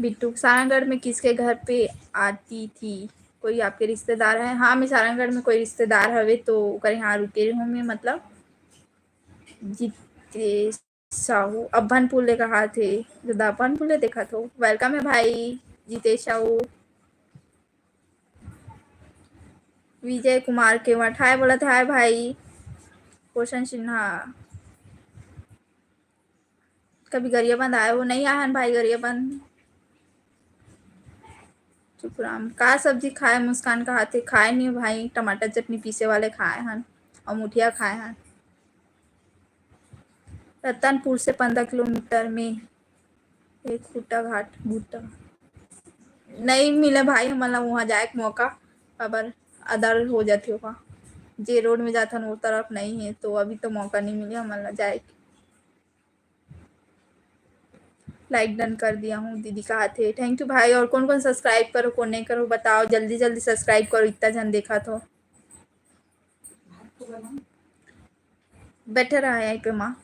बिट्टू, सारंगढ़ में किसके घर पे आती थी? कोई आपके रिश्तेदार है? हाँ, मैं सारंगढ़ में कोई रिश्तेदार हवे तो ओकर यहाँ रुके रहूँ मैं, मतलब। जितेश साहू, अब्बनपुर ले कहाथे, दादा अब्बनपुर ले देखत हो। वेलकम है भाई जितेश साहू। विजय कुमार केवट, हाय बोलत, हाय भाई। कोशन सिन्हा, कभी गरियाबंद आए हो? नहीं आए हन भाई गरियाबंद। चुपराम, का सब्जी खाए? मुस्कान कहाथे, खाए नहीं भाई, टमाटर चटनी पीसे वाले खाए हन और मुठिया खाए हन। रतनपुर से पंद्रह किलोमीटर में एक खुट्टा घाट, भुट्टा। नहीं मिले भाई हमन ला वहाँ जाए के मौका, काबर अदर हो जाथे वहाँ। जे रोड में जाथन वो तरफ नहीं है, तो अभी तो मौका नहीं मिले हमन ला जाए के। लाइक डन कर दिया हूँ दीदी कहाथे। थैंक यू भाई। और कौन कौन सब्सक्राइब करो, कौन नहीं करो बताओ, जल्दी जल्दी सब्सक्राइब करो, इतना झन देखा तो। बैठे रहा यहीं पे माँ।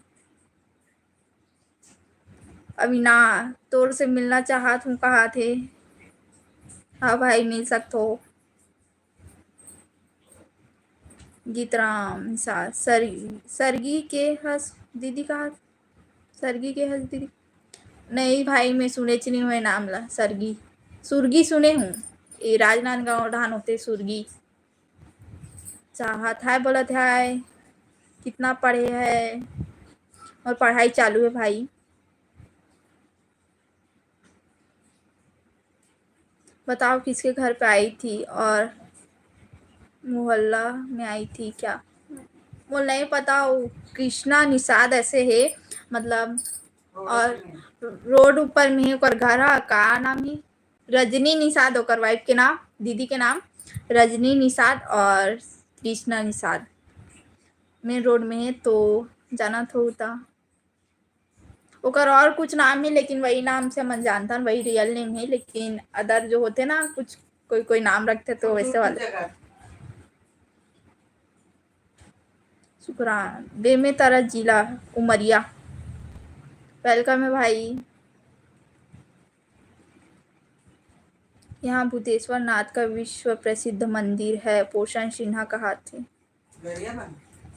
अभी ना, तोर से मिलना चाहत हूँ कहाथे। हाँ भाई, मिल सकत हो। गीतराम निषाद, सर-, सरगी के हस दीदी कहा, सरगी के हस दीदी। नहीं भाई, मैं सुनेच नहीं हूँ ये नाम ला, सरगी। सुरगी सुने हूँ, ये राजनांदगांव डहान होथे सुरगी। चाहत हाय बोलत हाय, कितना पढ़े है? और पढ़ाई चालू है भाई। बताओ किसके घर पे आई थी और मोहल्ला में आई थी क्या? मोला नहीं पता, वो कृष्णा निषाद ऐसे है, मतलब, और रोड ऊपर में है ओकर घर ह, का नाम है, रजनी निषाद ओकर wife के नाम, दीदी के नाम रजनी निषाद और कृष्णा निषाद main road में है, तो जानत हो त। ओकर और कुछ नाम है, लेकिन वही नाम से हमन जानथन, वही real name है, लेकिन other जो होथे ना, कुछ कोई कोई नाम रखथे, तो वैसे वाले। सुकरान, बेमेतरा जिला, उमरिया। Welcome है भाई। यहाँ भूतेश्वर नाथ का विश्व प्रसिद्ध मंदिर है, पोषण सिन्हा कहाथे।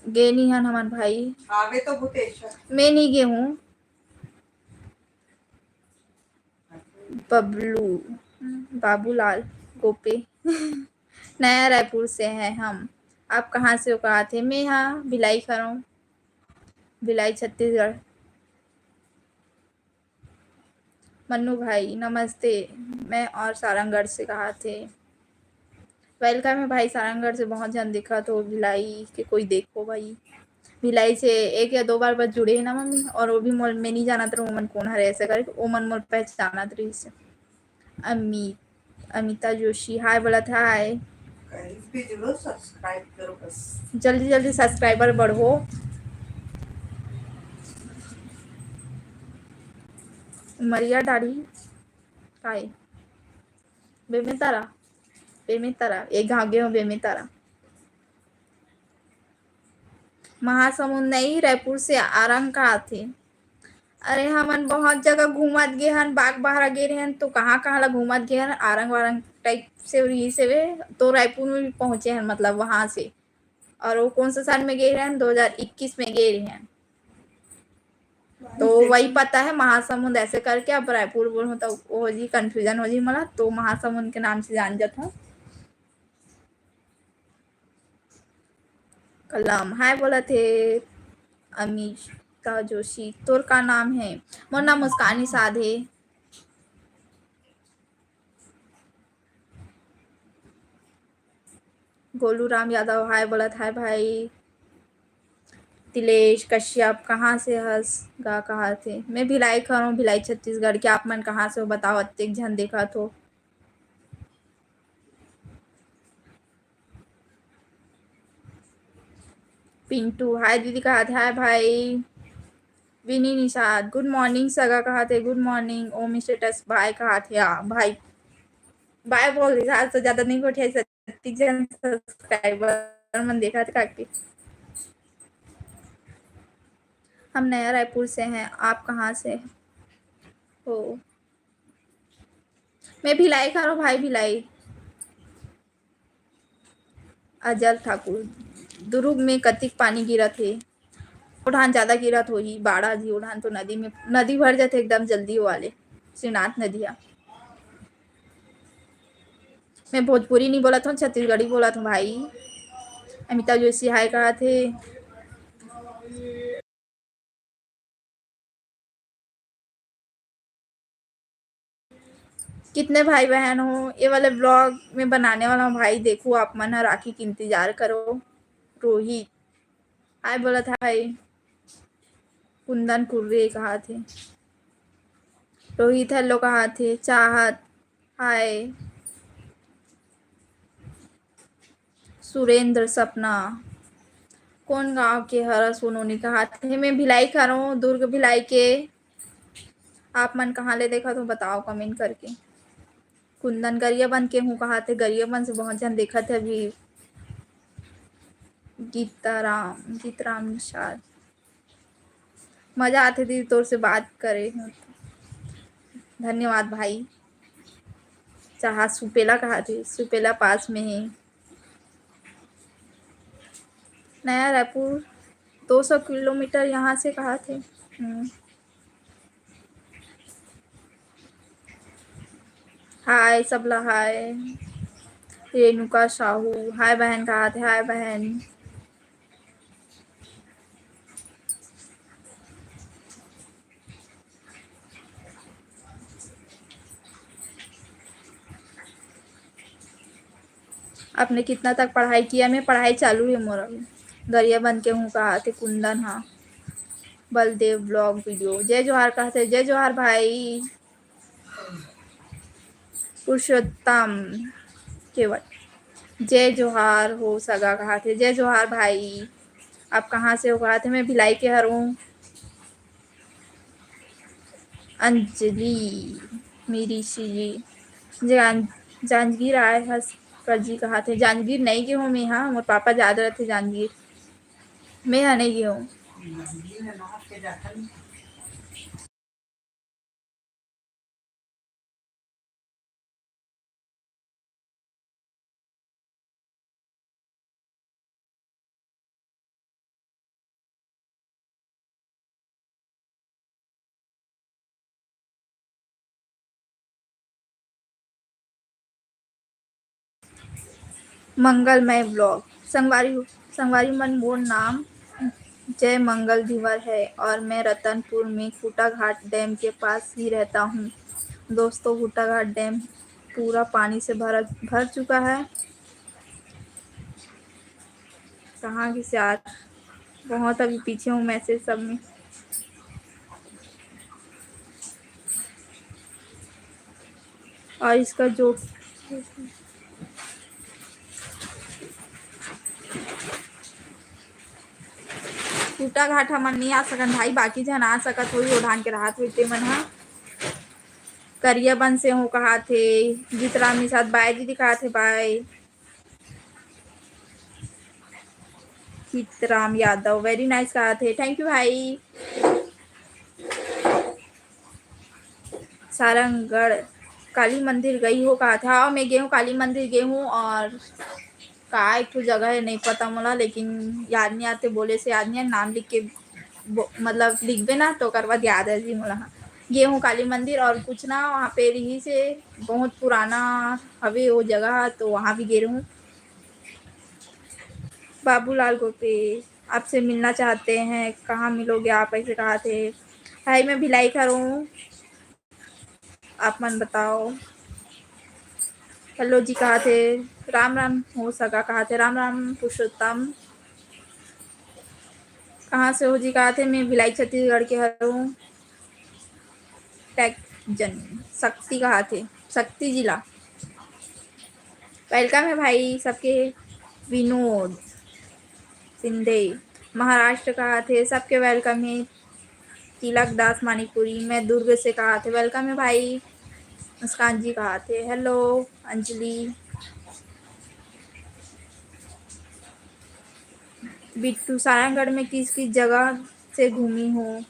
गे नी हन हमन भाई। आवे तो भूतेश्वर। मैं नहीं गे हूँ। बबलू, बाबूलाल, गोपे। नया रायपुर से है हम। आप कहाँ से हो? कहाथे? मैं हाँ भिलाई खरौं, भिलाई छत्तीसगढ़। मन्नू भाई नमस्ते, मैं और सारंगढ़ से कहाथे। Welcome है भाई, सारंगढ़ से बहुत झन दिखत हो, भिलाई के कोई देखो भाई। भिलाई से एक या दो बार बस जुड़े है ना मम्मी, और वो भी मोल मैं नहीं जानत रहूँ, ओमन कौन हरे ऐसे करके, ओमन मोल पहचानत रहिस। अमित, अमिता जोशी हाय बोलत हाय। Guys, भी जुड़ो, subscribe करो बस। जल्दी जल्दी subscriber बढ़ो। उमरिया डाड़ी काय? बेमेतरा, बेमेतरा, एक घाव गे हो बेमेतरा। महासमुंद नहीं, रायपुर से आरंग कहाथे। अरे, हमन बहुत जगह घूमत गे हन, बाग बहरा गे रहेन, तो कहाँ कहाँ ला घूमत गे हन, आरंग वारंग type से रहिस हवे, तो रायपुर में भी पहुँचे हन, मतलब वहाँ से। और वो कौन सा साल में गे रहेन? दो हज़ार इक्कीस में गे रहेन। तो वही पता है महासमुंद ऐसे करके, अब रायपुर बोलूँ तो वो हो जी, confusion हो जी मला, तो महासमुंद के नाम से जान जात हूँ। कलाम हाय बोलत हे। अमिता जोशी, तोर का नाम है? मोर नाम मुस्कान निषाद है। गोलू राम यादव हाय बोलत हाय भाई। तिलेश कश्यप कहाँ से हस गा? कहाथे? मैं भिलाई खरौं, भिलाई छत्तीसगढ़ के। आप मन कहाँ से हो बताओ, अतेक झन देखत हो। पिंटू हाय दीदी कहाथे हाय भाई। विनी निषाद good morning सगा कहाथे good morning। ओम status bye कहाथे, हाँ भाई। Bye बोल दे, आज तो ज्यादा नहीं गोठियाई, अतेक झन subscriber मन देखत हे काकी। हम नया रायपुर से हैं, आप कहाँ से हो? मैं भिलाई खरौं भाई, भिलाई। अजल ठाकुर, दुरूग में कतिक पानी गिरत हे? ओ ढान ज्यादा गिरत होही, बाढ़ा जी, ओ ढान तो नदी में, नदी भर जाथे एकदम जल्दी वाले, श्रीनाथ नदिया। मैं भोजपुरी नहीं बोलत हूँ, छत्तीसगढ़ी बोलत हूँ भाई। अमिता जोशी हाय कहाथे। कितने भाई बहन हो, ये वाले vlog में बनाने वाला हूँ भाई, देखो आप मन ह राखी के इंतजार करो। रोहित हाय बोलत हाय। कुंदन कुर्रे कहाथे। रोहित hello कहाथे। चाहत हाय। सुरेंद्र सपना, कौन गांव के हरस वो नोनी कहाथे? मैं भिलाई खरौं, दुर्ग भिलाई के। आप मन कहाँ ले देखत हो बताओ comment करके। कुंदन गरियाबंद के हूँ कहाथे, गरियाबंद से बहुत झन देखत हे अभी। गीताराम, गीतराम निषाद। मजा आथे दीदी तोर से बात करे हूँ। धन्यवाद भाई। चाहा सुपेला कहाथे, सुपेला पास में है। नया रायपुर दो सौ किलोमीटर यहाँ से कहाथे। हम्म। हाय सबला हाय। रेणुका साहू हाय बहन कहाथे, हाय बहन। आपने कितना तक पढ़ाई किया? मैं पढ़ाई चालू है मोर अभी। गरियाबंद के हूँ कहाथे कुंदन हा। बलदेव vlog video, जय जोहार कहाथे, जय जोहार भाई। पुरुषोत्तम केवट, जय जोहार हो सगा कहाथे, जय जोहार भाई। आप कहाँ से हो कहाथे, मैं भिलाई के हरऊँ। अंजलि, मेरी श्री, जान-, जांजगीर आए हस का जी कहाथे, जांजगीर नहीं गे हूँ मैं, हाँ, मोर पापा जात रहते जांजगीर, मैं हा नहीं गे हूँ। मंगलमय vlog। संगवारी, संगवारी मन, मोर नाम जय मंगल धीवर है और मैं रतनपुर में खूंटाघाट डैम के पास ही रहता हूँ। दोस्तों, खूंटाघाट डैम पूरा पानी से भर, भर चुका है। कहाँ गिस यार, बहुत अभी पीछे हूँ मैसेज सब में। और इसका जो खूंटाघाट हमन नहीं आ सकन भाई, बाकी झन आ सकत होही, ओ धान के राहत होही ते मन ह। करियाबंद से हूँ कहाथे, जीतराम निषाद, बाय दीदी कहाथे, बाय। चितराम Yadav, very nice कहाथे, thank you भाई। सारंगढ़ काली मंदिर गई हो कहाथे, हाँ, मैं गे हूँ, काली मंदिर गे हूँ। और का एक ठो जगह है, नहीं पता मोला, लेकिन याद नहीं आते, बोले से याद नहीं है। नाम लिख के बो-, मतलब लिखबे ना, तो ओकर बाद याद आ जी मोला। हाँ, गे हूँ काली मंदिर और कुछ ना, वहाँ पे रही से बहुत पुराना हवे वो जगह, तो वहाँ भी गे रहूँ। बाबूलाल गोपी, आपसे मिलना चाहते हैं, कहाँ मिलोगे आप, ऐसे कहाथे। भाई, मैं भिलाई घर हूँ, आप मन बताओ। हेलो जी कहाथे, राम राम हो सगा कहाथे, राम राम पुरुषोत्तम। कहाँ से हो जी कहाथे, मैं भिलाई छत्तीसगढ़ के हरऊँ। टैग जन शक्ति कहाथे, शक्ति जिला। Welcome है भाई सबके। विनोद शिंदे महाराष्ट्र कहाथे, सबके welcome है। तिलक दास मणिपुरी, मैं दुर्ग से कहाथे, welcome है भाई। मुस्कान जी कहाथे, हेलो अंजलि। बिट्टू, सारंगढ़ में किस किस जगह से घूमी हूँ?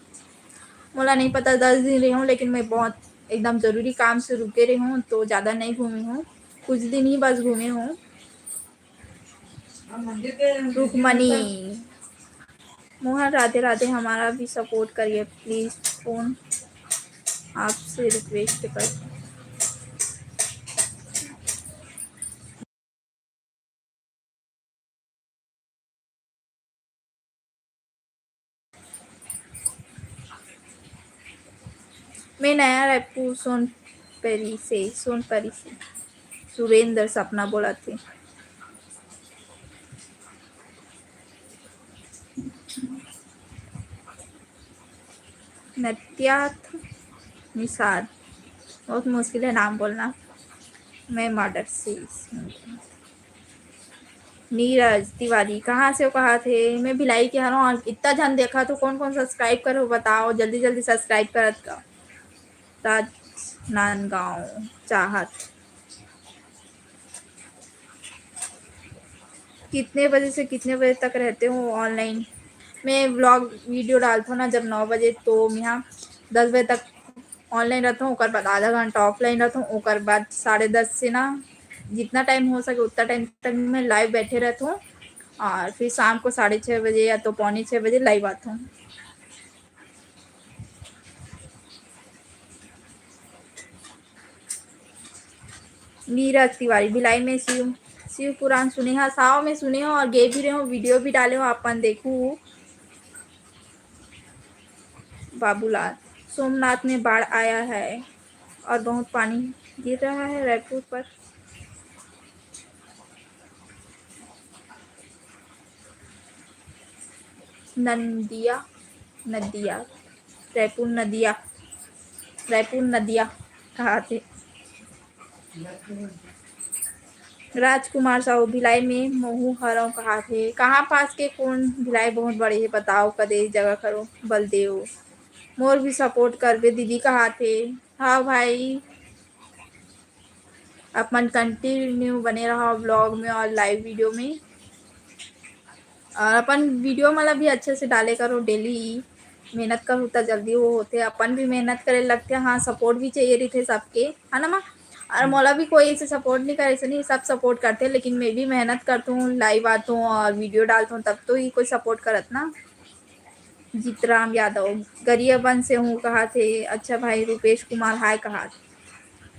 मोला नहीं पता, दस दिन रही हूँ, लेकिन मैं बहुत एकदम जरूरी काम से रुके रही हूँ, तो ज़्यादा नहीं घूमी हूँ, कुछ दिन ही बस घूमी हूँ। रुक्मणी मोहन, राधे राधे, हमारा भी support करिए please, फोन आपसे request कर। मैं नया रायपुर सोनपरी से, सोनपरी से सुरेंद्र सपना बोलथे। नत्याथ निषाद, बहुत मुश्किल है नाम बोलना। मैं मॉडल से। नीरज तिवारी, कहाँ से हो कहाथे? मैं भिलाई के हरव। इतना झन देखा तो कौन कौन subscribe करे हो बताओ, जल्दी जल्दी subscribe करत का। राजनांदगांव चाहत। कितने बजे से कितने बजे तक रहते हो online? मैं vlog video डालता हूँ ना जब नौ बजे, तो मैं यहाँ दस बजे तक online रहता हूँ, ओकर बाद आधा घंटा offline रहता हूँ, ओकर बाद साढ़े दस से ना जितना time हो सके उतना time तक मैं live बैठे रहता हूँ। और फिर शाम को साढ़े छः बजे या तो पौने छः बजे live आता हूँ। नीरज तिवारी, भिलाई में शिव, शिव पुराण सुने हो, साव में सुने हो और गे भी रहे हो, video भी डाले हो, अपन देखू। बाबूलाल, सोमनाथ में बाढ़ आया है और बहुत पानी गिर रहा है रायपुर पर। नंदिया, नदिया, रायपुर नदिया, रायपुर नदिया कहाथे। राजकुमार साहू, भिलाई में महू हरव कहाथे। कहाँ पास के कोन भिलाई बहुत बड़े हे बताओ, कदे जगह करो बलदेव। मोर भी support करबे दीदी कहाथे। हाँ भाई, अपन continue बने रहा vlog में और live video में। और अपन video मतलब भी अच्छे से डाले करो daily, मेहनत करो त जल्दी वो होथे। अपन भी मेहनत करे लगथे, हाँ support भी चाहिए रहिथे सबके, है ना माँ? और मोला भी कोई ऐसे support नहीं करे, ऐसे नहीं, सब support करथे, लेकिन मैं भी मेहनत करथूँ, live आथूँ और video डालथूँ, तब तो ही कोई support करत ना। जीतराम यादव, गरियाबंद से हूँ कहाथे। अच्छा भाई रूपेश कुमार hi कहाथे।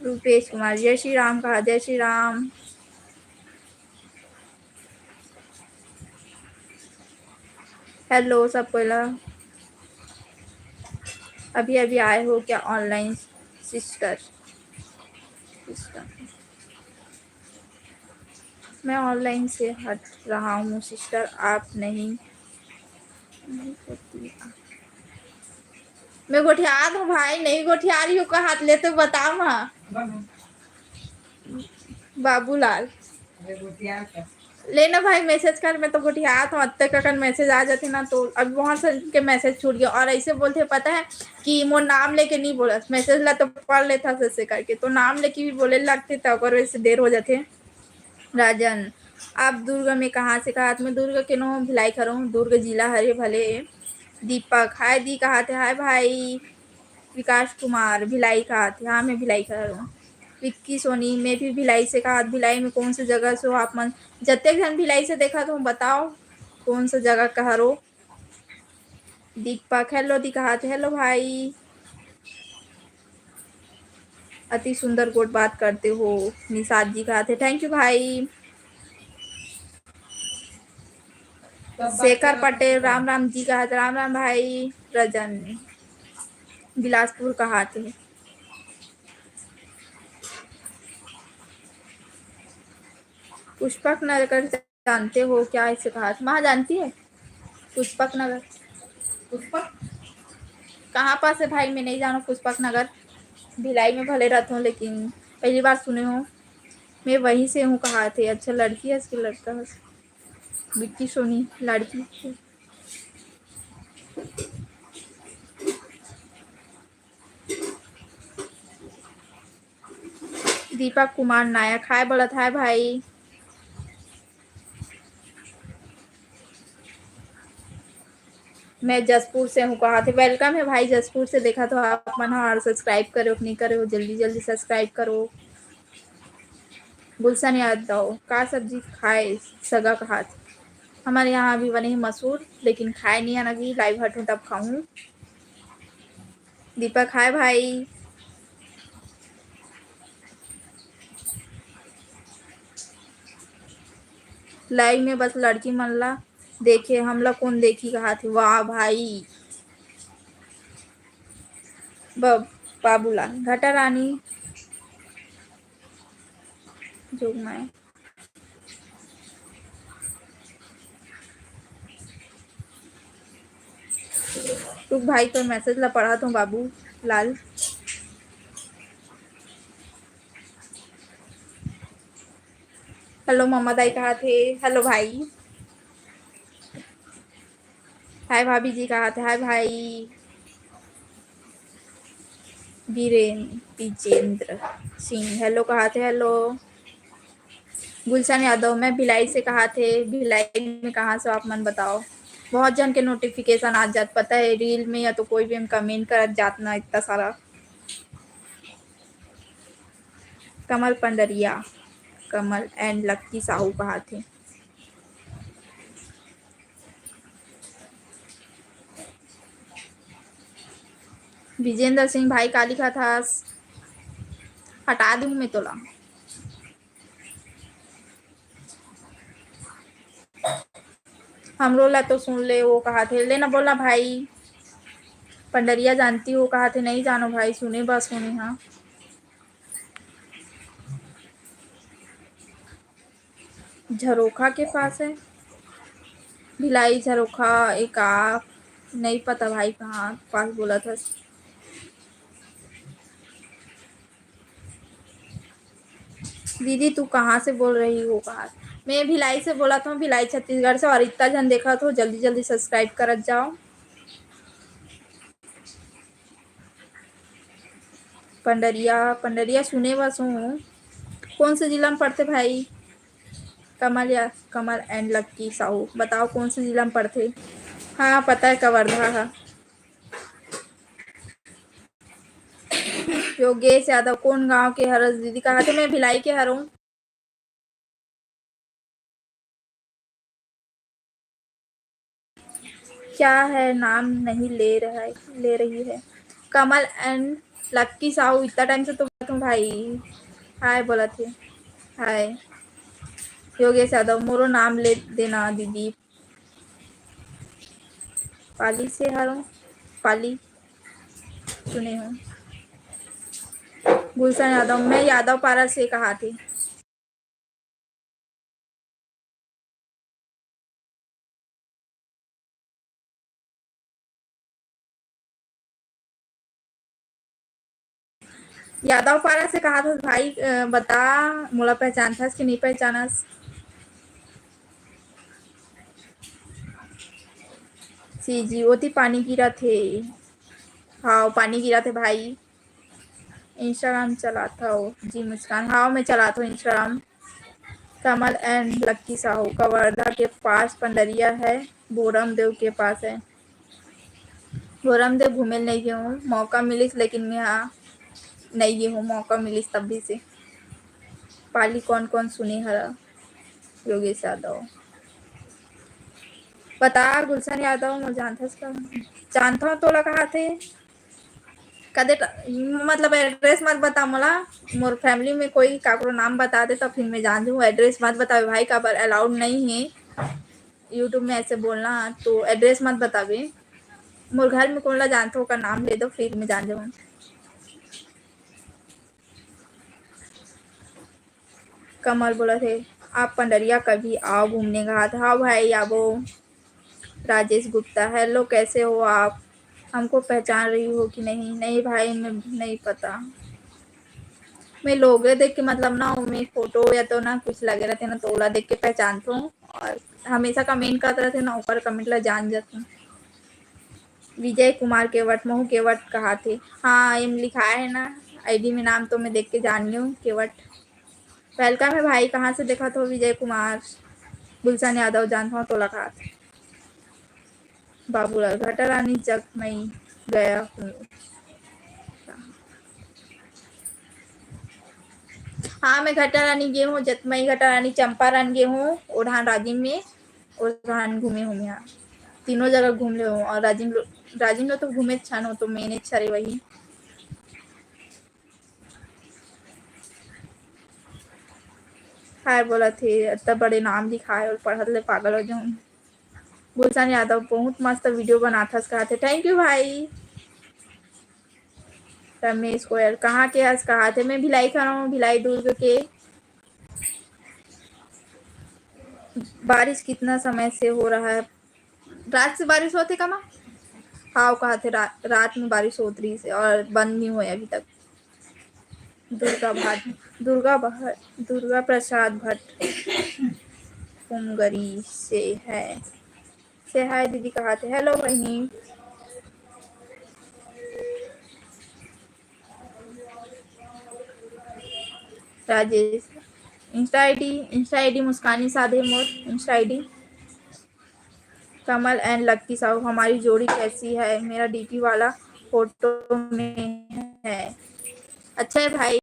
रूपेश कुमार, जय श्री राम कहा, जय श्री राम। Hello सब कोई ला, अभी अभी आए हो क्या online sister? Sister, मैं online से हट रहा हूँ sister, आप नहीं, नहीं होती। मैं गोठियात हूँ भाई, नहीं गोठिया रही हूँ कहात ले तो बता माँ। बाबूलाल, ले ना भाई message कर, मैं तो गोठियात हूँ, अत्ते ककन message आ जाथे ना, तो अब वहाँ से के message छूट गया। और ऐसे बोलथे पता है कि मोर नाम लेके नहीं बोलस, message ला तो पढ़ लेथा से करके, तो नाम लेके भी बोले लगथे, तो ओकर वजह से देर हो जाथे। राजन, आप दुर्ग में कहाँ से? कहात मैं दुर्ग के नो, भिलाई खरहूँ, दुर्ग जिला हरे भले। दीपक, hi दी कहाथे, hi भाई। विकास कुमार, भिलाई कहाथे, हाँ मैं भिलाई खरहूँ। विक्की सोनी, मैं भी भिलाई से कहात, भिलाई में कौन सी जगह से हो आप मन? जतेक झन भिलाई से देखत हो बताओ कौन सा जगह के हरो। दीपक, hello दी कहाथे, hello भाई। अति सुंदर गोठ बात करते हो, निषाद जी कहाथे, thank you भाई। शेखर पटेल, राम राम जी कहाथे, राम राम भाई। रजन, बिलासपुर कहाथे। पुष्पक नगर जानते हो क्या? ऐसे कहाथे, माँ जानती है पुष्पक नगर? पुष्पक कहाँ पास है भाई, मैं नहीं जानूँ पुष्पक नगर। भिलाई में भले रहता हूँ, लेकिन पहली बार सुने हूँ। मैं वहीं से हूँ कहाथे। अच्छा, लड़की है कि लड़का है? बिक्की सोनी, लड़की। दीपक कुमार नायक, hi बोलत, hi भाई। मैं जशपुर से हूँ कहाथे, welcome है भाई, जशपुर से देखा तो आप मन ह, और subscribe करे हो कि नहीं करे हो, जल्दी जल्दी subscribe करो। गुलशन यादव, का सब्जी खाए सगा कहाथे? हमारे यहाँ अभी बने है मसूर, लेकिन खाए नहीं आना जी, live हटूँ तब खाऊँ। दीपक, hi भाई। Live में बस लड़की मन ला देखे, हमला कौन देखी कहाथे। वाह भाई। ब-, बाबूलाल, घटा रानी जोगमाया। रुक भाई, तोर message ला पढ़त हूँ बाबू लाल। Hello मम्मा दाई कहाथे, hello भाई। Hi भाभी जी कहाथे, hi भाई। Biren, Vijendra Singh, hello कहाथे, hello। गुलशन यादव, मैं भिलाई से कहाथे, भिलाई में कहाँ से आप मन बताओ? बहुत जन के notification आ जात, पता है, reel में या तो कोई भी हम comment करत जात ना इतना सारा। कमल पंडरिया, कमल and लक्की साहू कहाथे। विजेंद्र सिंह भाई, का लिखत हस? हटा दूँ मैं तोला। हमरो ला तो सुन ले, वो कहाथे, ले ना बोलना भाई। पंडरिया जानती हो कहाथे, नहीं जानो भाई, सुने बस सुने हाँ। झरोखा के पास है। भिलाई झरोखा एक आप, नहीं पता भाई कहाँ पास बोलत हस। दीदी तू कहाँ से बोल रही हो? कहाँ? मैं भिलाई से बोलत हूँ, भिलाई छत्तीसगढ़ से। और इतना झन देखत हो, जल्दी जल्दी subscribe करत जाओ। पंडरिया, पंडरिया सुने बस हूँ। कौन से जिला में पड़थे भाई? कमल या कमल and लक्की साहू, बताओ कौन से जिला में पड़थे? हाँ, पता है, कवर्धा है। योगेश यादव, कौन गांव के हरस दीदी? कहा थे, मैं भिलाई के हरऊँ। क्या है, नाम नहीं ले रहा है, ले रही है। कमल and लक्की साहू, इतना टाइम से तो बोलत हूँ भाई। हाय बोलत हे। हाय योगेश यादव, मोरो नाम ले देना दीदी। पाली से हरऊँ, पाली सुने हूँ। गुलशन यादव, मैं यादव पारा से कहा थे। यादव पारा से कहा था भाई, अ, बता मोला पहचानथस कि नहीं पहचानस? सी जी, ओती पानी गिरत हे। हाँ, पानी गिरत हे भाई। Instagram चलात हव जी मुस्कान? हाँ, मैं चलात हूँ Instagram। Kamal and Lucky Sahu, Kawardha के पास पंडरिया है, भोरम देव के पास है। भोरम देव घूमे नहीं गए हूँ, मौका मिलिस लेकिन मैं हाँ नहीं गए हूँ, मौका मिलिस तभी से। पाली कौन कौन सुने हरा? योगेश यादव। बता गुलशन यादव, मोर जानथस का? जानथव तोला कहा थे? कदे ट-, मतलब address मत बता मोला, मोर family में कोई काकरो नाम बता दे तो फिर मैं जान जाऊँ। Address मत बतावे भाई, काबर allowed नहीं है YouTube में ऐसे बोलना, तो address मत बतावे। मोर घर में कोन ला जानथो ओकर नाम ले दो, फिर मैं जान जाऊँ। कमल बोलत हे, आप पंडरिया कभी आओ घूमने घाट। हाँ भाई, आबो। राजेश गुप्ता, hello, कैसे हो आप? हमको पहचान रही हो कि नहीं? नहीं भाई, मैं नहीं पता। मैं लोगे देख के, मतलब ना, ओमे photo या तो ना कुछ लगे रहते ना, तो ओला देख के पहचानथों। और हमेशा comment करत रहते ना, ओकर comment ला जान जाथों। विजय कुमार केवट, महू केवट कहाथे। हाँ, एम लिखाए है ना ID में नाम, तो मैं देख के जान गई हूँ, केवट। Welcome है भाई, कहाँ से देखत हो? विजय कुमार, गुलशन यादव, जानत हो तोला कहाथे। बाबूलाल, घटा रानी जगमई गया हूँ। हाँ, मैं घटा रानी गे हूँ, जतमई घटा रानी, चंपारण गे हूँ, ओढ़ान राजिम में, ओढ़ान घूमे हूँ मैं। तीनों जगह घूम ले हूँ। और राजिम लो, राजिम लो तो घूमे छान हो, तो मैंने छरे वही। हाय बोलत हे, इतना बड़े नाम लिखाए और पढ़त ले पागल हो जाऊँ। गुलशन यादव, बहुत मस्त video बनाथस, कहाथे। Thank you भाई। रमेश गोयल, कहाँ के हस? कहाथे। मैं भिलाई के हरौं, भिलाई दुर्ग के। बारिश कितना समय से हो रहा है? रात से बारिश होथे का माँ? हाँ, कहाथे रा-, रात में बारिश होत रही से और बंद नहीं हुआ अभी तक। दुर्गा भाट, दुर्गा भट्ट, दुर्गा प्रसाद भट्ट कुमगरी से है। से हाय दीदी कहाथे। Hello बहिनी। Rajesh, Insta ID, Insta ID Muskani Sadhe Mor Insta ID। Kamal and Lucky Sahu, हमारी जोड़ी कैसी है? मेरा DP वाला photo में है। अच्छा है भाई,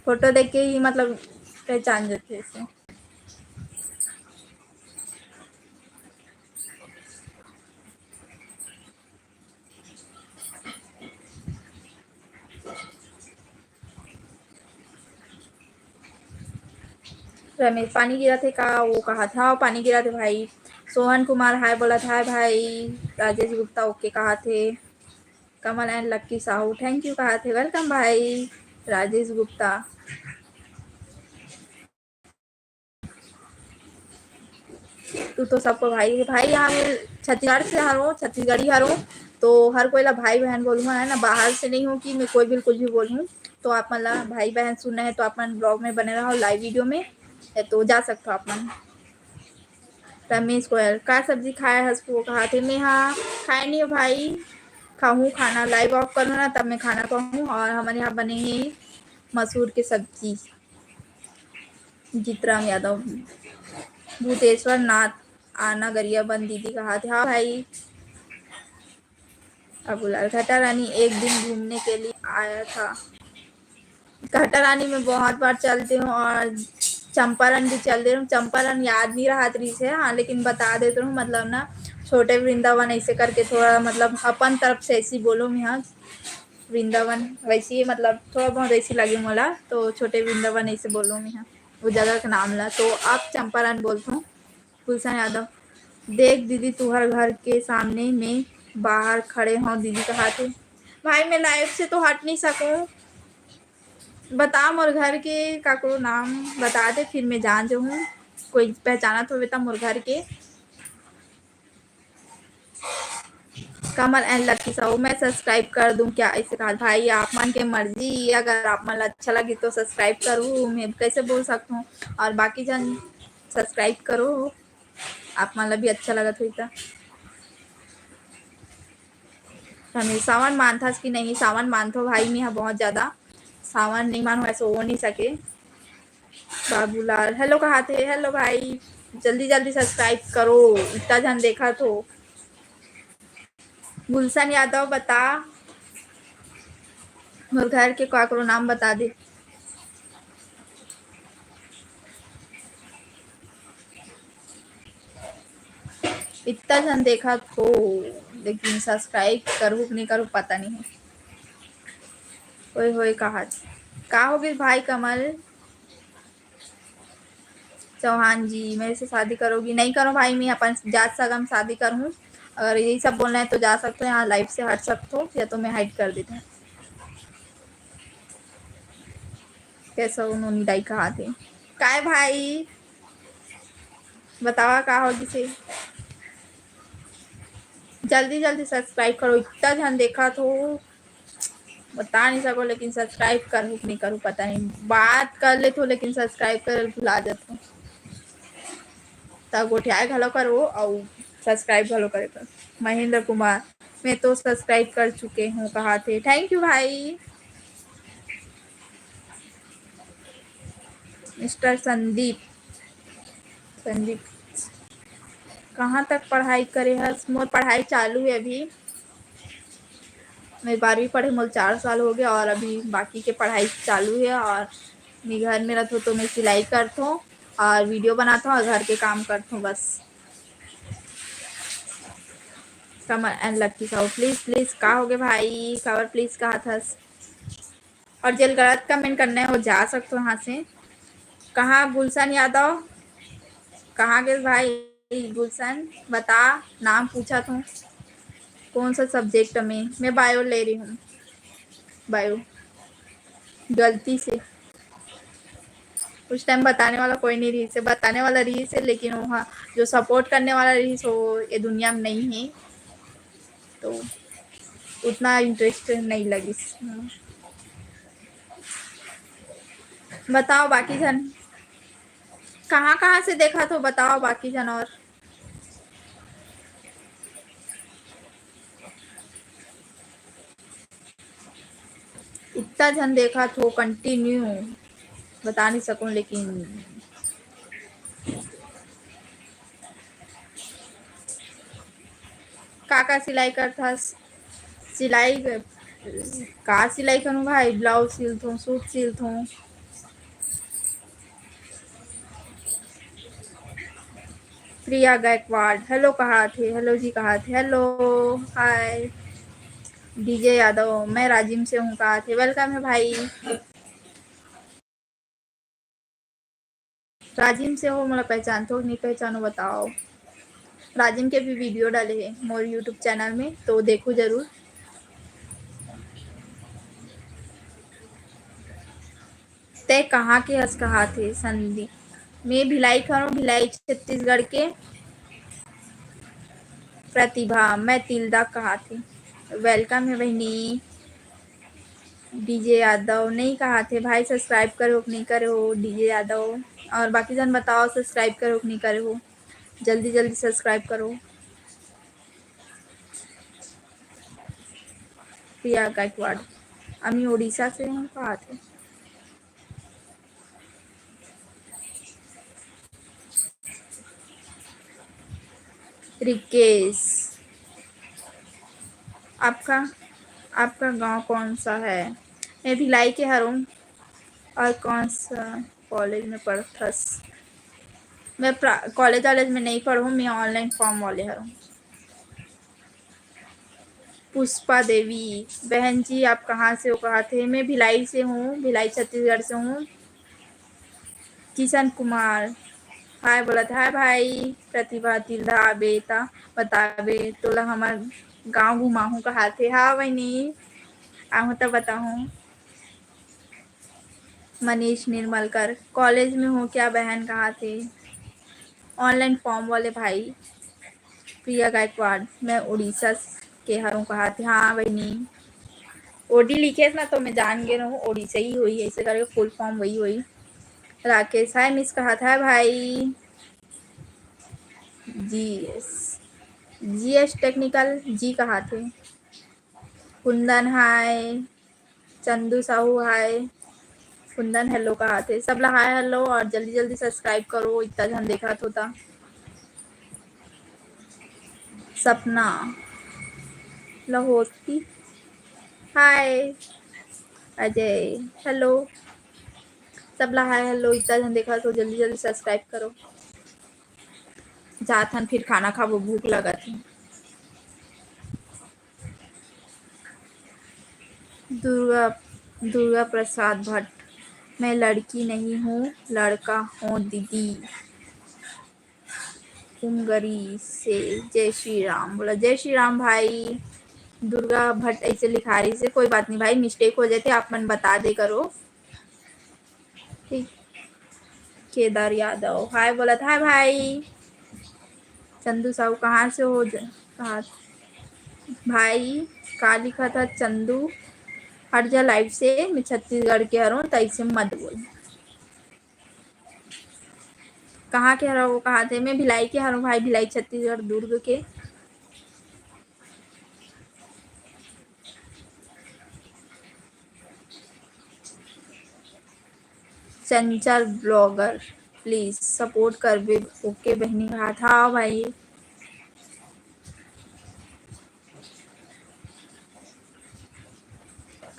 photo देख के ही मतलब पहचान जाते हैं इसे। रमेश, पानी गिरत हे का? वो कहाथे, हाँ, पानी गिरत हे भाई। सोहन कुमार हाय बोलत, हाय भाई। राजेश गुप्ता OK कहाथे। Kamal and Lucky Sahu thank you कहाथे। Welcome भाई राजेश गुप्ता। तू तो सबको भाई है। भाई, हम छत्तीसगढ़ से हरों, छत्तीसगढ़ी हरों, तो हर कोई ला भाई बहन बोलूँ, है ना, बाहर से नहीं हो कि मैं कोई भी कुछ भी बोलूँ। तो आप मन ला भाई बहन सुनना है तो आप मन vlog में बने रहो, live video में, तो जा सकते हो आप मन। रमेश गोयल, का सब्जी खाए हस? वो कहा थे, मैं हाँ खाए नहीं हो भाई, खाहूँ खाना, live off करूँ ना तब मैं खाना खाहूँ। और हमारे यहाँ बने हैं मसूर के सब्जी। जीतराम यादव, भूतेश्वर नाथ आना गरियाबंद दीदी कहा थे, हाँ भाई। अबूलाल, घटा रानी एक दिन घूमने के लिए आया था। घटा रानी में बहुत बार चलती हूँ और चंपारण भी चल दे रहूँ। चंपारण याद नहीं रहा रही से, हाँ, लेकिन बता देते रहूँ, मतलब ना, छोटे वृंदावन ऐसे करके थोड़ा, मतलब, अपन तरफ से ऐसी बोलो मैं, हाँ, वृंदावन वैसे ही, मतलब, थोड़ा बहुत ऐसी लगे मोला, तो छोटे वृंदावन ऐसे बोलो मैं, हाँ, वो जगह का नाम ला, तो आप चंपारण बोलते हो। गुलशन यादव, देख दीदी, तुहर घर के सामने में बाहर खड़े हो दीदी कहा थे। भाई, मैं live से तो हट नहीं सकूँ। बता मोर घर के काकरो नाम बता दे, फिर मैं जान जाऊँ। कोई पहचानत होवे त मोर घर के। कमल and लकी साहू, मैं subscribe कर दूं क्या? ऐसे कहा भाई, आप मन के मर्जी, अगर आप मन ला अच्छा लगी तो subscribe करूँ, मैं कैसे बोल सकता हूँ। और बाकी जन subscribe करो, आप मन ला भी अच्छा लगत होही त। रमेश, सावन मानथस कि नहीं? सावन मानथो भाई, मेहा बहुत ज्यादा। सावन नहीं मानो ऐसे हो नहीं सके। बाबूलाल, hello कहा थे? Hello भाई, जल्दी जल्दी subscribe करो, इतना जन देखा तो। गुलशन यादव, बता मोर घर के काकरो नाम बता दे। इतना जन देखा तो, लेकिन subscribe करू कि नहीं करू पता नहीं है। ओए होए कहा, का हो गई भाई कमल? चौहान जी, मेरे से शादी करोगी? नहीं करो भाई, मैं अपन जात सगा में शादी करूँ। अगर यही सब बोलना है तो जा सकते हो, यहाँ live से हट सकते हो, या तो मैं hide कर देती हूँ। कैसा उन्होंने दाई कहा थे? काय भाई, बतावा का हो गिसे? जल्दी जल्दी subscribe करो, इतना जन देखा तो बता नहीं सको, लेकिन subscribe करूँ कि नहीं करूँ पता नहीं। बात कर लेथो, लेकिन subscribe कर भुला जाथो। त गोठियाए घलो करो और subscribe घलो करे कर। महेंद्र कुमार, मैं तो subscribe कर चुके हूँ कहा थे। Thank you भाई। Mister संदीप, संदीप, कहाँ तक पढ़ाई करे हस? मोर पढ़ाई चालू है अभी। मैं बारहवीं पढ़े मोर चार साल हो गया और अभी बाकी के पढ़ाई चालू है और मैं घर में रहथो तो मैं सिलाई करथो और video बनाथो और घर के काम करथो बस। कमल and lucky Sahu, please, please, का होगे भाई? काबर please कहा थस? और जेल गलत comment करना है, वो जा सकते हो यहाँ से। कहाँ गुलशन यादव? कहाँ गए भाई गुलशन? बता, नाम पूछा था। कौन सा subject में? मैं bio ले रही हूँ, bio। गलती से उस time बताने वाला कोई नहीं रहिस हे, बताने वाला रहिस हे, लेकिन वो, हाँ, जो support करने वाला रहिस हे, वो ये दुनिया में नहीं है, तो उतना interest नहीं लगिस। हम्म। बताओ बाकी जन, कहाँ कहाँ से देखा तो बताओ बाकी जन। और इतना झन देखा तो continue बता नहीं सकूँ, लेकिन का का सिलाई करथस? सिलाई का सिलाई करूँ भाई, blouse सिलथों, suit सिलथों। प्रिया गायकवाड़, hello कहा थे, hello जी कहा थे, hello, hi। डीजे यादव, मैं राजिम से हूँ कहा थे, welcome है भाई। राजिम से हो, मोला पहचानथो नहीं पहचानो बताओ। राजिम के भी video डाले है मोर YouTube channel में, तो देखो जरूर। तय कहाँ के हस कहा थे संदीप? मैं भिलाई खड़ो, भिलाई छत्तीसगढ़ के। प्रतिभा, मैं तिलदा कहाथे। Welcome हे बहिनी। डीजे यादव नहीं कहाथे भाई, subscribe करे हो कि नहीं करे हो डीजे यादव? और बाकी जन बताओ, subscribe करे हो कि नहीं करे हो? जल्दी जल्दी subscribe करो। प्रिया गायकवाड़, আমি ওড়িশা से हूँ, कहाथे। रिकेश, आपका, आपका गांव कौन सा है? मैं भिलाई के हरऊँ। और कौन सा कॉलेज में पढ़थस? मैं प्रा-, कॉलेज वॉलेज में नहीं पढ़ूँ, मैं online form वाले हरऊँ। पुष्पा देवी, बहन जी आप कहाँ से हो? कहाथे, मैं भिलाई से हूँ, भिलाई छत्तीसगढ़ से हूँ। किशन कुमार, हाय बोलत, हाय भाई। प्रतिभा, तिलदा आबे ता बताबे, तोला हमर गांव घुमाहूँ कहाथे। हाँ बहिनी, आहूँ त बताहूँ। मनीष निर्मलकर, कॉलेज में हो क्या बहन? कहाथे, online form वाले भाई। प्रिया गायकवाड़, मैं उड़ीसा के हरऊँ कहाथे। हाँ बहिनी, ओडी लिखेस ना तो मैं जान गे रहूँ, ओडिशा ही होही, ऐसे करके full form वही होही। राकेश, हाय मिस कहाथे, हाय भाई। जीएस, जीएस technical जी कहाथे। कुंदन हाय, चंदू साहू हाय, कुंदन hello कहाथे। सबला हाय hello और जल्दी जल्दी subscribe करो, इतना झन देखत हो ता। सपना लाहौती हाय, अजय hello, सबला हाय hello, इतना झन देखत हो, जल्दी जल्दी subscribe करो। जात हन फिर खाना खाबो, भूख लगत हे। दुर्गा, दुर्गा प्रसाद भट्ट, मैं लड़की नहीं हूँ, लड़का हूँ दीदी। कुंगरी से जय श्री राम बोला। जय श्री राम भाई। दुर्गा भट्ट ऐसे लिखा रही से, कोई बात नहीं भाई, mistake हो जाथे, आप मन बता दे करो। ठीक, केदार यादव हाय बोलत, हाय भाई। चंदू साहू कहाँ से हो ज-, कहाँ भाई? का लिखत हस चंदू? हट जा live से, मैं छत्तीसगढ़ के हरऊँ, त ऐसे मत बोल। कहाँ के हरव? वो कहाथे, मैं भिलाई के हरऊँ भाई, भिलाई छत्तीसगढ़ दुर्ग के। चंचल blogger, please support करबे। OK बहिनी, हाथ हाँ भाई।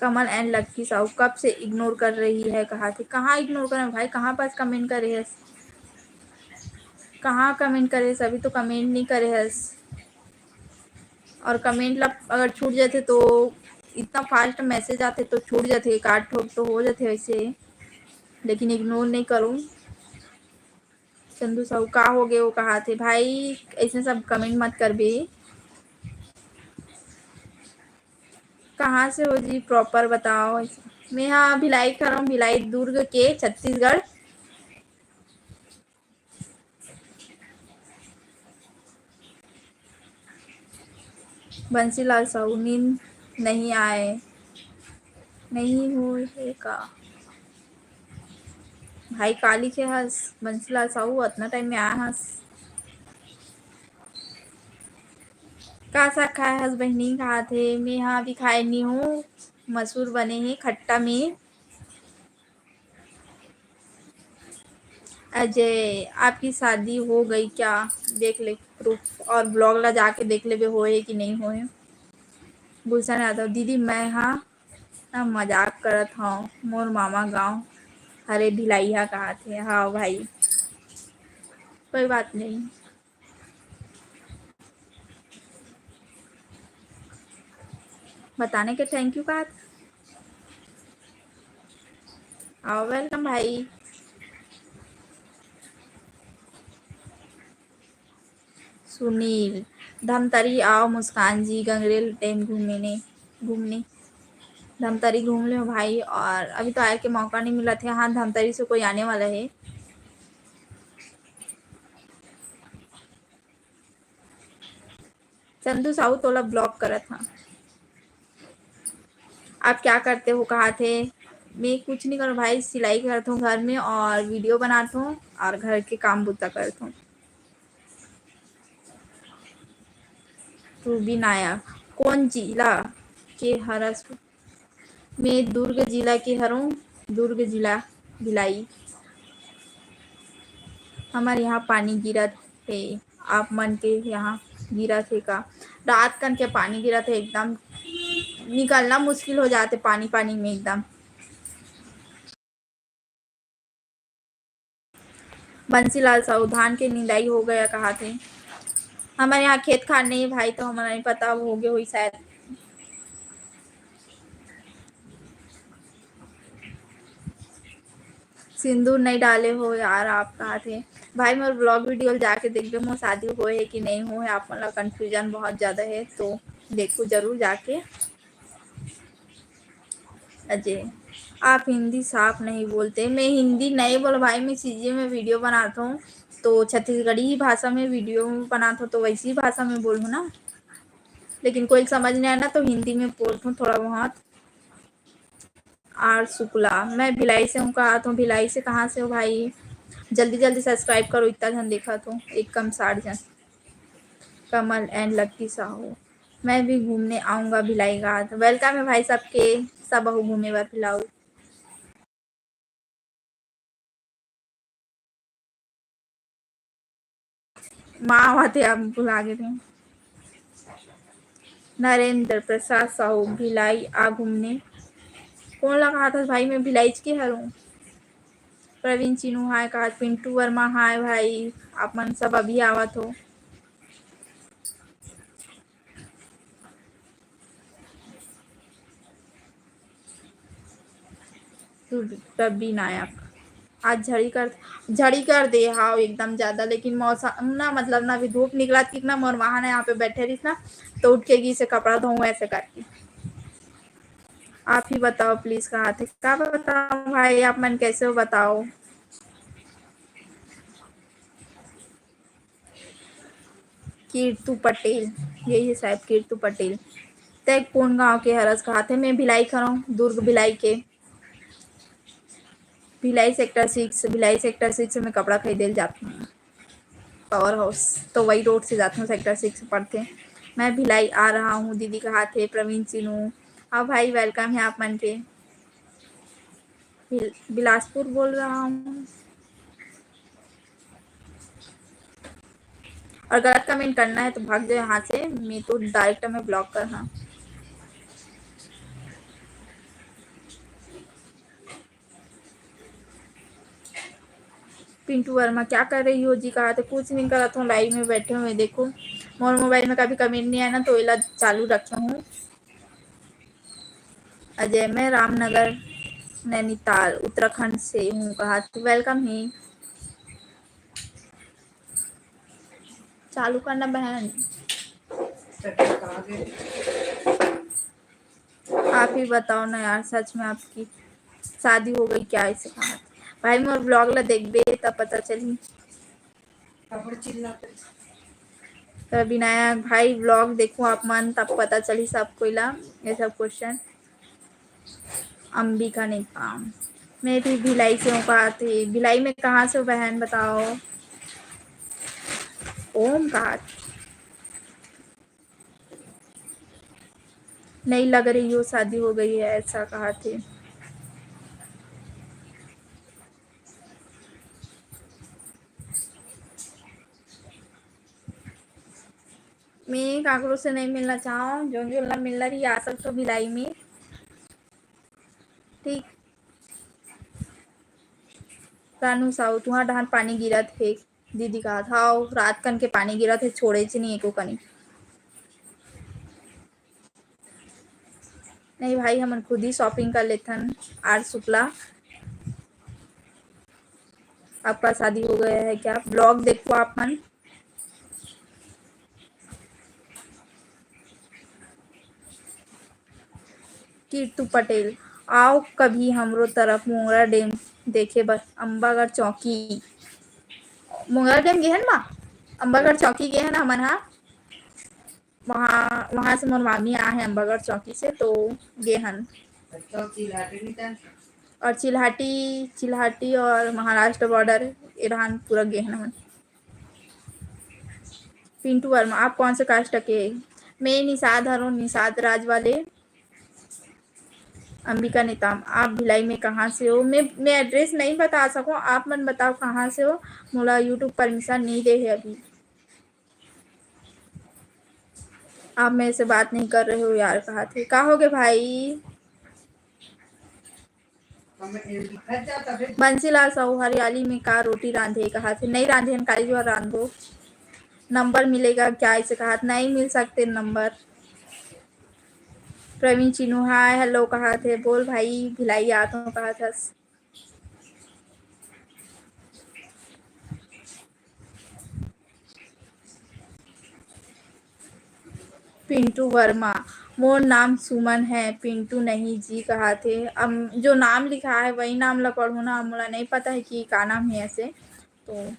कमल and लक्की साहू कब से ignore कर रही है, कहाथे। कहाँ ignore करें भाई, कहाँ पास comment करे हस, कहाँ comment करे हस? अभी तो comment नहीं करे हस। और comment ला अगर छूट जाथे तो, इतना fast message आथे तो छूट जाथे, काट ठोक तो हो जाथे वैसे, लेकिन ignore नहीं करूँ। चंदू साहू का हो गए, वो कहाथे भाई, ऐसे सब comment मत करबे। कहाँ से हो जी, proper बताओ। मैं हाँ भिलाई के हरऊँ, भिलाई दुर्ग के, छत्तीसगढ़। बंसीलाल साहू, नींद नहीं आए, नहीं हुए है का? भाई का लिखे हस बंसीलाल साहू, अतना time में आए हस। का साग खाए हस बहिनी? कहाथे, मैं हाँ अभी खाए नहीं हूँ, मसूर बने हे खट्टा में। अजय, आपकी शादी हो गई क्या? देख ले proof और blog ला जाके देख लेबे, होए कि नहीं होए। गुलशन यादव, दीदी मैं हाँ ना मजाक करत हव, मोर मामा गाँव हरे भिलैया कहाथे। हाँ भाई, कोई बात नहीं। बताने के thank you कहा था। आओ, welcome भाई। सुनील, धमतरी आओ मुस्कान जी, गंगरेल dam घूमने, घूमने। धमतरी घूम ले भाई, और अभी तो आए के मौका नहीं मिला था। हाँ, धमतरी से कोई आने वाला है। चंदू साहू तोला block करत हा। आप क्या करते हो, कहा थे? मैं कुछ नहीं करूँ भाई, सिलाई करता हूँ घर में और video बनाता हूँ और घर के काम बुता करता हूँ। तू भी नायक, कौन जिला के हरस? मैं दुर्ग जिला के हरौं, दुर्ग जिला, भिलाई। हमर यहाँ पानी गिरत हे, आप मन के यहाँ गिरत हे का? रात कन के पानी गिरत हे, एकदम निकलना मुश्किल हो जाथे पानी, पानी में एकदम। बंसीलाल साहू, धान के निंदाई हो गया कहा थे? हमर यहाँ खेत खार नहीं भाई, तो हमर नहीं पता, अब होगे होही शायद। सिंदूर नहीं डाले हो यार आप, कहा थे? भाई, मोर vlog video ल जाके देखबे, मोर शादी होए हे कि नहीं होए हे, आप मन ला confusion बहुत ज्यादा हे, तो देखो जरूर जाके। अजय, आप हिंदी साफ नहीं बोलते। मैं हिंदी नहीं बोल भाई, मैं सीजी में video बनाता हूँ, तो छत्तीसगढ़ी ही भाषा में video बनाता हूँ, तो वैसी भाषा में बोलूँ ना, लेकिन कोई समझ नहीं आए ना, तो हिंदी में बोलता हूँ थोड़ा बहुत। आर शुक्ला, मैं भिलाई से हूँ, कहा तो भिलाई से कहाँ से हो भाई? जल्दी जल्दी subscribe करो, इतना झन देखा तो, एक कम साठ झन। कमल and लक्की साहू, मैं भी घूमने आऊंगा भिलाई घाट। Welcome है भाई सबके, सब आहू घूमे बर भिलाई। माँ आते, आप भुला गए थे। नरेंद्र प्रसाद साहू, भिलाई आ घूमने। कौन लगा था भाई, मैं भिलाई के हरहूँ। प्रवीण चिनू हाय कहा, पिंटू वर्मा हाय भाई, आप मन सब अभी आवत हो। रवि नायक, आज झड़ी कर, झड़ी कर दे हाव एकदम ज्यादा, लेकिन मौसम ना, मतलब ना, अभी धूप निकला थी ना, मोर वहां ना यहाँ पे बैठे रही ना, तो उठ के गी से कपड़ा धोऊं ऐसे करके। आप ही बताओ please, कहा थे, क्या बताओ भाई, आप मन कैसे हो बताओ। कीर्तु पटेल, यही है शायद, कीर्तु पटेल। तै कौन गांव के हरस कहा थे? मैं भिलाई खरौं, दुर्ग भिलाई के। Bhilai sector six, Bhilai sector six में कपड़ा खरीदे ल जाती हूँ। Power house तो वही road से जाती हूँ, sector six पड़ते। मैं भिलाई आ रहा हूँ दीदी कहा थे प्रवीण सिन्हू। हाँ भाई, welcome है आप मन के। बिल-, बिलासपुर बोल रहा हूँ। और गलत comment करना है तो भाग जाओ यहाँ से, मैं तो direct में block कर, हाँ। पिंटू वर्मा, क्या कर रही हो जी? कहा तो कुछ नहीं करत हूँ, live में बैठे हुए। देखो, मोर mobile में कभी comment नहीं आया ना, तो एला चालू रखे हूँ। अजय, मैं रामनगर, नैनीताल, उत्तराखंड से हूँ। कहा तो welcome है। चालू करना बहन। आप ही बताओ ना यार, सच में आपकी शादी हो गई क्या? ऐसे कहा भाई, मोर vlog ला देखबे तब पता चली। तो विनायक भाई, vlog देखो आप मन, तब पता चली सब कोई ला ये सब question। अंबिका नेपाल, मैं भी भिलाई से हूँ। कहा थे, भिलाई में कहाँ से हो बहन, बताओ। ओम कहा, नहीं लग रही हो, शादी हो गई है, ऐसा कहा थे। मैं काकरो से नहीं मिलना चाहूँ, जो जो ला मिलना रही आ सकते हो भिलाई में। ठीक। रानू साहू, तुहार डहान पानी गिरत हे। दीदी कहा था, "आओ, रात कन के पानी गिरत हे, छोड़े च नहीं एको कनी।" नहीं भाई, हमन खुद ही shopping कर लेथन। आर शुक्ला, आपका शादी हो गया है क्या? Vlog देखो आप मन। कीर्तु पटेल, आओ कभी हमरो तरफ मोंगरा dam देखे बर, अम्बागढ़ चौकी। मोंगरा dam गे हन माँ, अम्बागढ़ चौकी गे हन हमन हा। वहाँ, वहाँ से मोर मामी आए हैं अम्बागढ़ चौकी से, तो गे हन। और चिल्हाटी, चिल्हाटी और महाराष्ट्र बॉर्डर, ईरान पूरा गे हन हमन। पिंटू वर्मा, आप कौन से कास्ट के? मैं निषाद हरों, निषाद राज वाले। अंबिका नेताम, आप भिलाई में कहाँ से हो? मैं, मैं एड्रेस नहीं बता सकूँ, आप मन बताओ कहाँ से हो। मोला YouTube परमिशन नहीं दे है अभी। आप मेरे से बात नहीं कर रहे हो यार, कहा थे। का हो गए भाई? बंसीलाल साहू, हरियाली में का रोटी रांधे? कहा थे, नहीं रांधे, हम काली जो रांधो। नंबर मिलेगा क्या? इसे कहा, नहीं मिल सकते नंबर। प्रवीण चिनू, हाय, हेलो, कहा थे, बोल भाई, भिलाई आत हूँ, कहा था। पिंटू वर्मा, मोर नाम सुमन है, पिंटू नहीं जी, कहा थे। अब जो नाम लिखा है, वही नाम ला पढ़ो ना, मोला नहीं पता है कि का नाम है ऐसे। तो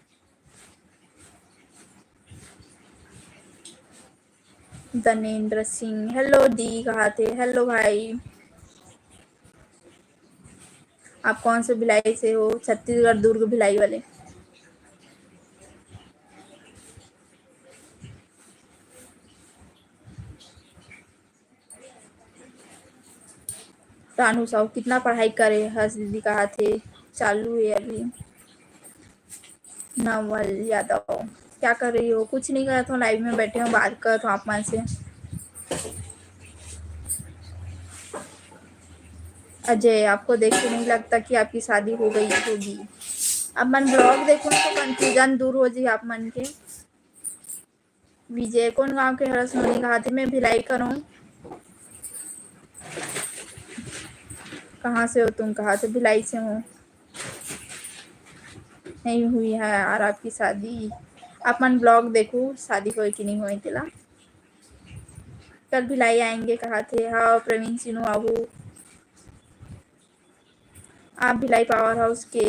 धनेंद्र सिंह, हेलो दी, कहा थे, हेलो भाई। आप कौन से भिलाई से हो? छत्तीसगढ़, दुर्ग, भिलाई वाले। रानू साहू, कितना पढ़ाई करे हस दीदी, कहा थे, चालू है अभी। नवल यादव, क्या कर रही हो? कुछ नहीं करत हूँ, लाइव में बैठे हूँ, बात करत हूँ आप मन से। अजय, आपको देख के नहीं लगता कि आपकी शादी हो गई होगी? अब मन ब्लॉग देखो ना, तो कंफ्यूजन दूर हो जाए आप मन के। विजय, कौन गांव के हरस नोनी? कहा थे, मैं भिलाई करूँ। कहाँ से हो तुम? कहा थे, भिलाई से हूँ। नहीं हुई है यार आपकी शादी। आप मन ब्लॉग देखो, शादी होए कि नहीं होए तेला। कल भिलाई आएंगे, कहा थे। हाँ, प्रवीण सिन्हू, आबू। आप भिलाई पावर हाउस के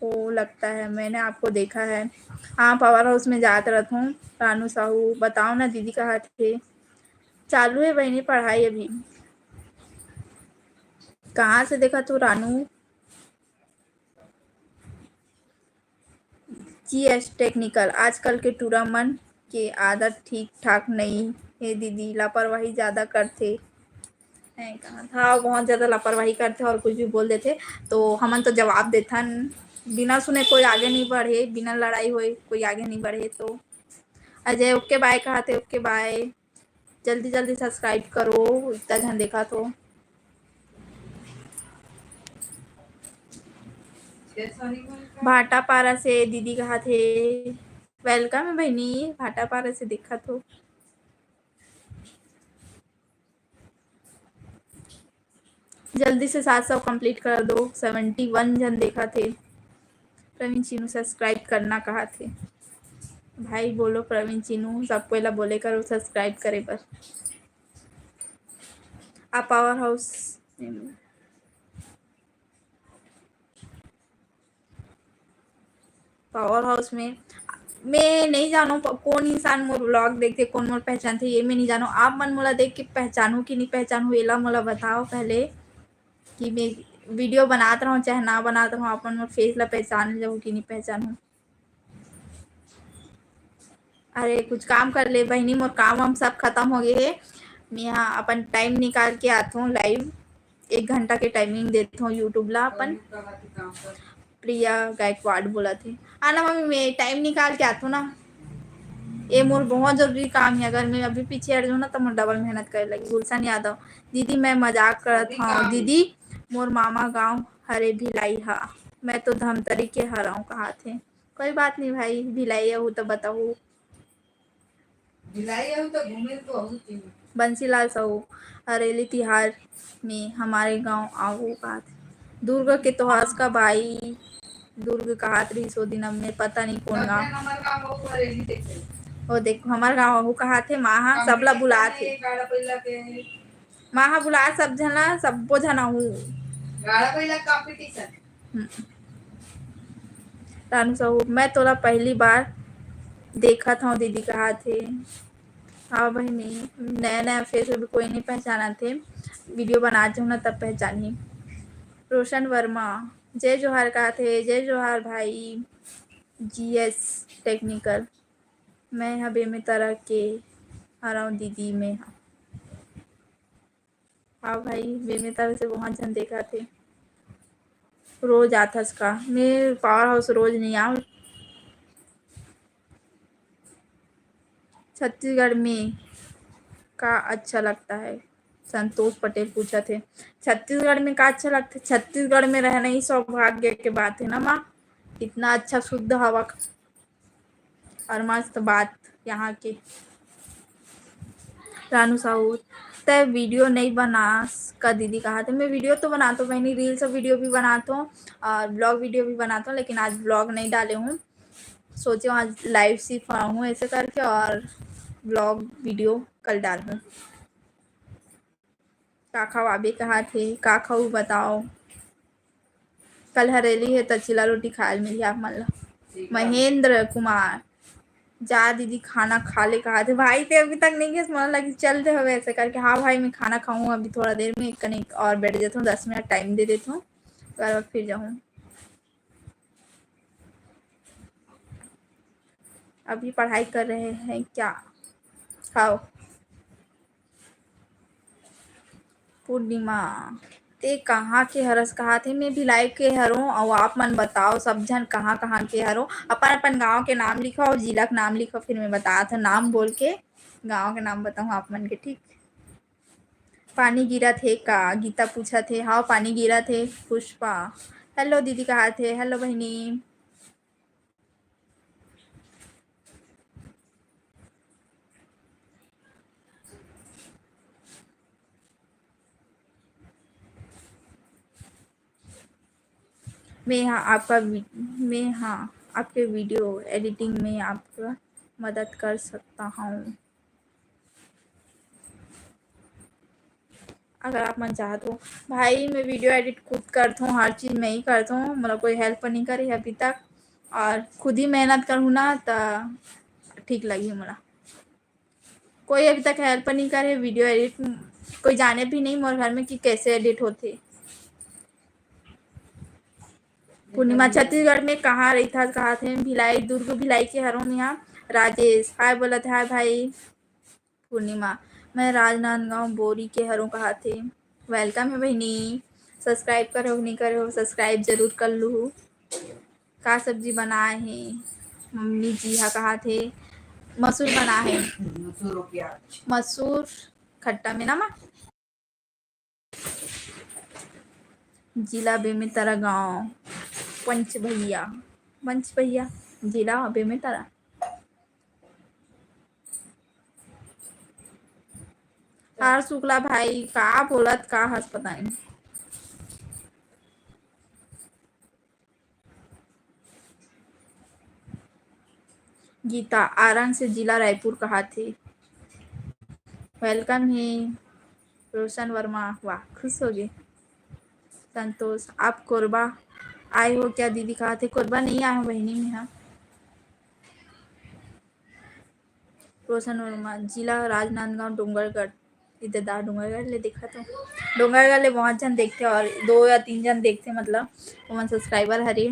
हो लगता है, मैंने आपको देखा है। हाँ, पावर हाउस में जात रहत हूँ। रानू साहू, बताओ ना दीदी, कहा थे। चालू है बहनी पढ़ाई अभी। कहाँ से देखा तू रानू? जीएस टेक्निकल, आजकल के टूरा मन के आदत ठीक ठाक नहीं है दीदी, लापरवाही ज्यादा करथे। हैं, कहा था, बहुत ज्यादा लापरवाही करथे और कुछ भी बोल देथे, तो हमन तो जवाब देथन। बिना सुने कोई आगे नहीं बढ़े, बिना लड़ाई होए कोई आगे नहीं बढ़े। तो अजय, ओके बाय कहा थे, ओके बाय। जल्दी जल्दी सब्सक्राइब करो, इतना झन देखा तो। भाटापारा से दीदी कहा थे, वेलकम है बहनी, भाटापारा से देखा तो। जल्दी से सात सौ कंप्लीट कर दो, सेवेंटी वन झन देखा थे। प्रवीण चिनू सब्सक्राइब करना कहा थे। भाई बोलो प्रवीण चिनू, सबको एला बोले करो सब्सक्राइब करे बर। आ पावर हाउस, पावर हाउस में मैं नहीं जानो प-, कौन इंसान मोर व्लॉग देखथे, कौन मोर पहचानथे, ये मैं नहीं जानो। आप मन मोला देख के पहचानो कि नहीं पहचानो, एला मोला बताओ पहले कि मैं वीडियो बनात रहूं चाहे ना बनात रहूं, आप मन मोर फेस ला पहचान जाओ कि नहीं पहचानो। अरे कुछ काम कर ले बहिनी, मोर काम वाम सब खत्म हो गए हे। मैं यहाँ अपन टाइम निकाल के आथों लाइव, एक घंटा के टाइमिंग देथों YouTube ला अपन। प्रिया गायकवाड़ बोला थे, आना मम्मी, मैं टाइम निकाल के आथों ना, ये मोर बहुत जरूरी काम है। अगर मैं अभी पीछे हट जाऊँ ना तो मोर डबल मेहनत करे लगी। गुलशन यादव, दीदी मैं मजाक करत हूँ दीदी, मोर मामा गांव हरे भिलाई हा, मैं तो धमतरी के हरव कहा थे। कोई बात नहीं भाई, भिलाई आहू तो बताहू। भिलाई आहू तो घूमे तो आहू थी। बंसीलाल साहू, हरेली तिहार में हमारे गांव आवो बात। दुर्ग के तोहास का भाई, दुर्ग कहात रहिस ओ दिन, अब मैं पता नहीं कौन गांव। हमारे गांव आहू हरेली देखे। ओ देखो, हमारे गांव आहू कहात हे, माँ हा सबला बुलात हे। गाड़ा पहिला के। माँ हा बुला सब झना, सब्बो झना हूँ। गाड़ा पहिला कंपटीशन। हम्म। रानू साहू, मैं तोला पहली बार देखत हूँ दीदी, कहा थे। हाँ बहिनी, नया नया फेस अभी कोई नहीं पहचानत हे, वीडियो बनात जाहूँ ना तब पहचानही। रोशन वर्मा, जय जोहार कहत हे, जय जोहार भाई। जीएस टेक्निकल, मैं ह बेमेतरा के हरव दीदी, मैं ह। हाँ भाई, बेमेतरा से बहुत झन देखत हे। रोज आथस का? मैं पावर हाउस रोज नहीं आऊँ। छत्तीसगढ़ में का अच्छा लगता है? संतोष पटेल पूछत हे, छत्तीसगढ़ में का अच्छा लगता है? छत्तीसगढ़ में रहना ही सौभाग्य के बात है ना माँ, इतना अच्छा शुद्ध हवा और मस्त बात यहाँ के। रानू साहू, तै वीडियो नहीं बनास का दीदी कहत हे? मैं वीडियो तो बनात हूँ बहिनी, रील्स वीडियो भी बनात हूँ और ब्लॉग वीडियो भी बनात हूँ, लेकिन आज ब्लॉग नहीं डाले हूँ। सोचे हूँ आज लाइव सिर्फ आऊँ ऐसे करके और ब्लॉग वीडियो कल डालहूँ। का खवाबे कहत हे, का खाऊ बताओ? कल हरेली हे त चिला रोटी खाए ल मिलही आप मन ला। महेंद्र कुमार, जा दीदी खाना खा ले कहत हे। भाई ते अभी तक नहीं गेस, मोला लगी चल दे हवे ऐसे करके। हाँ भाई, मैं खाना खाऊँ अभी थोड़ा देर में, कनिक और बैठ जाता हूँ, दस मिनट टाइम दे देता हूँ, ओकर बाद फिर जाऊँ। अभी पढ़ाई कर रहे हैं क्या? खाओ। पूर्णिमा, ते कहाँ के हरस कहत हे? मैं भिलाई के हरों, अउ आप मन बताओ सब झन कहाँ कहाँ के हरो। अपन अपन गांव के नाम लिखो अउ जिला के नाम लिखो, फिर मैं बतात हूँ नाम बोल के, गांव के नाम बताऊँ आप मन के, ठीक? पानी गिरत हे का? गीता पूछत हे। हाँ, पानी गिरत हे। पुष्पा, हेलो दीदी कहत हे। हेलो बहिनी। मैं हाँ आपका वी-, मैं हाँ आपके वीडियो एडिटिंग में आपका मदद कर सकता हूँ। अगर आप मन चाहत हो। भाई, मैं वीडियो एडिट खुद करत हूँ, हर चीज़ मैं ही करत हूँ, मोला कोई हेल्प नहीं करे अभी तक, और खुद ही मेहनत करहूँ ना, त ठीक लगही मोला। कोई अभी तक हेल्प नहीं करे वीडियो एडिट, कोई जाने भी नहीं मोर घर में कि कैसे एडिट होथे। पूर्णिमा, छत्तीसगढ़ में कहाँ रहिथस? कहत हे भिलाई, दुर्ग भिलाई के हरों मेहा। राजेश, हाय बोलत हे, हाय भाई। पूर्णिमा, मैं राजनांदगांव बोरी के हरों कहत हे। वेलकम हे बहिनी, सब्सक्राइब करे हो कि नहीं करे हो, सब्सक्राइब जरूर कर लूहू। का सब्जी बनाए हे मम्मी जी हा? कहत हे मसूर बनाए हे। मसूर अउ प्याज। मसूर खट्टा में ना माँ। जिला बेमेतरा, गांव पंचभैया, पंचभैया, जिला बेमेतरा। आर शुक्ला भाई, का बोलत का हस, पता नहीं। गीता, आरंग से जिला रायपुर कहत हे। वेलकम हे रोशन वर्मा। वाह, खुश हो गे। संतोष, आप कोरबा आए हो क्या दीदी? कहत हे कोरबा नहीं आए हो बहिनी, मैं हा। रोशन वर्मा, जिला राजनांदगांव, डोंगरगढ़। इधर दा डोंगरगढ़ ले देखा तो, डोंगरगढ़ ले बहुत झन देखथे और दो या तीन झन देखथे, मतलब ओमन सब्सक्राइबर हरे।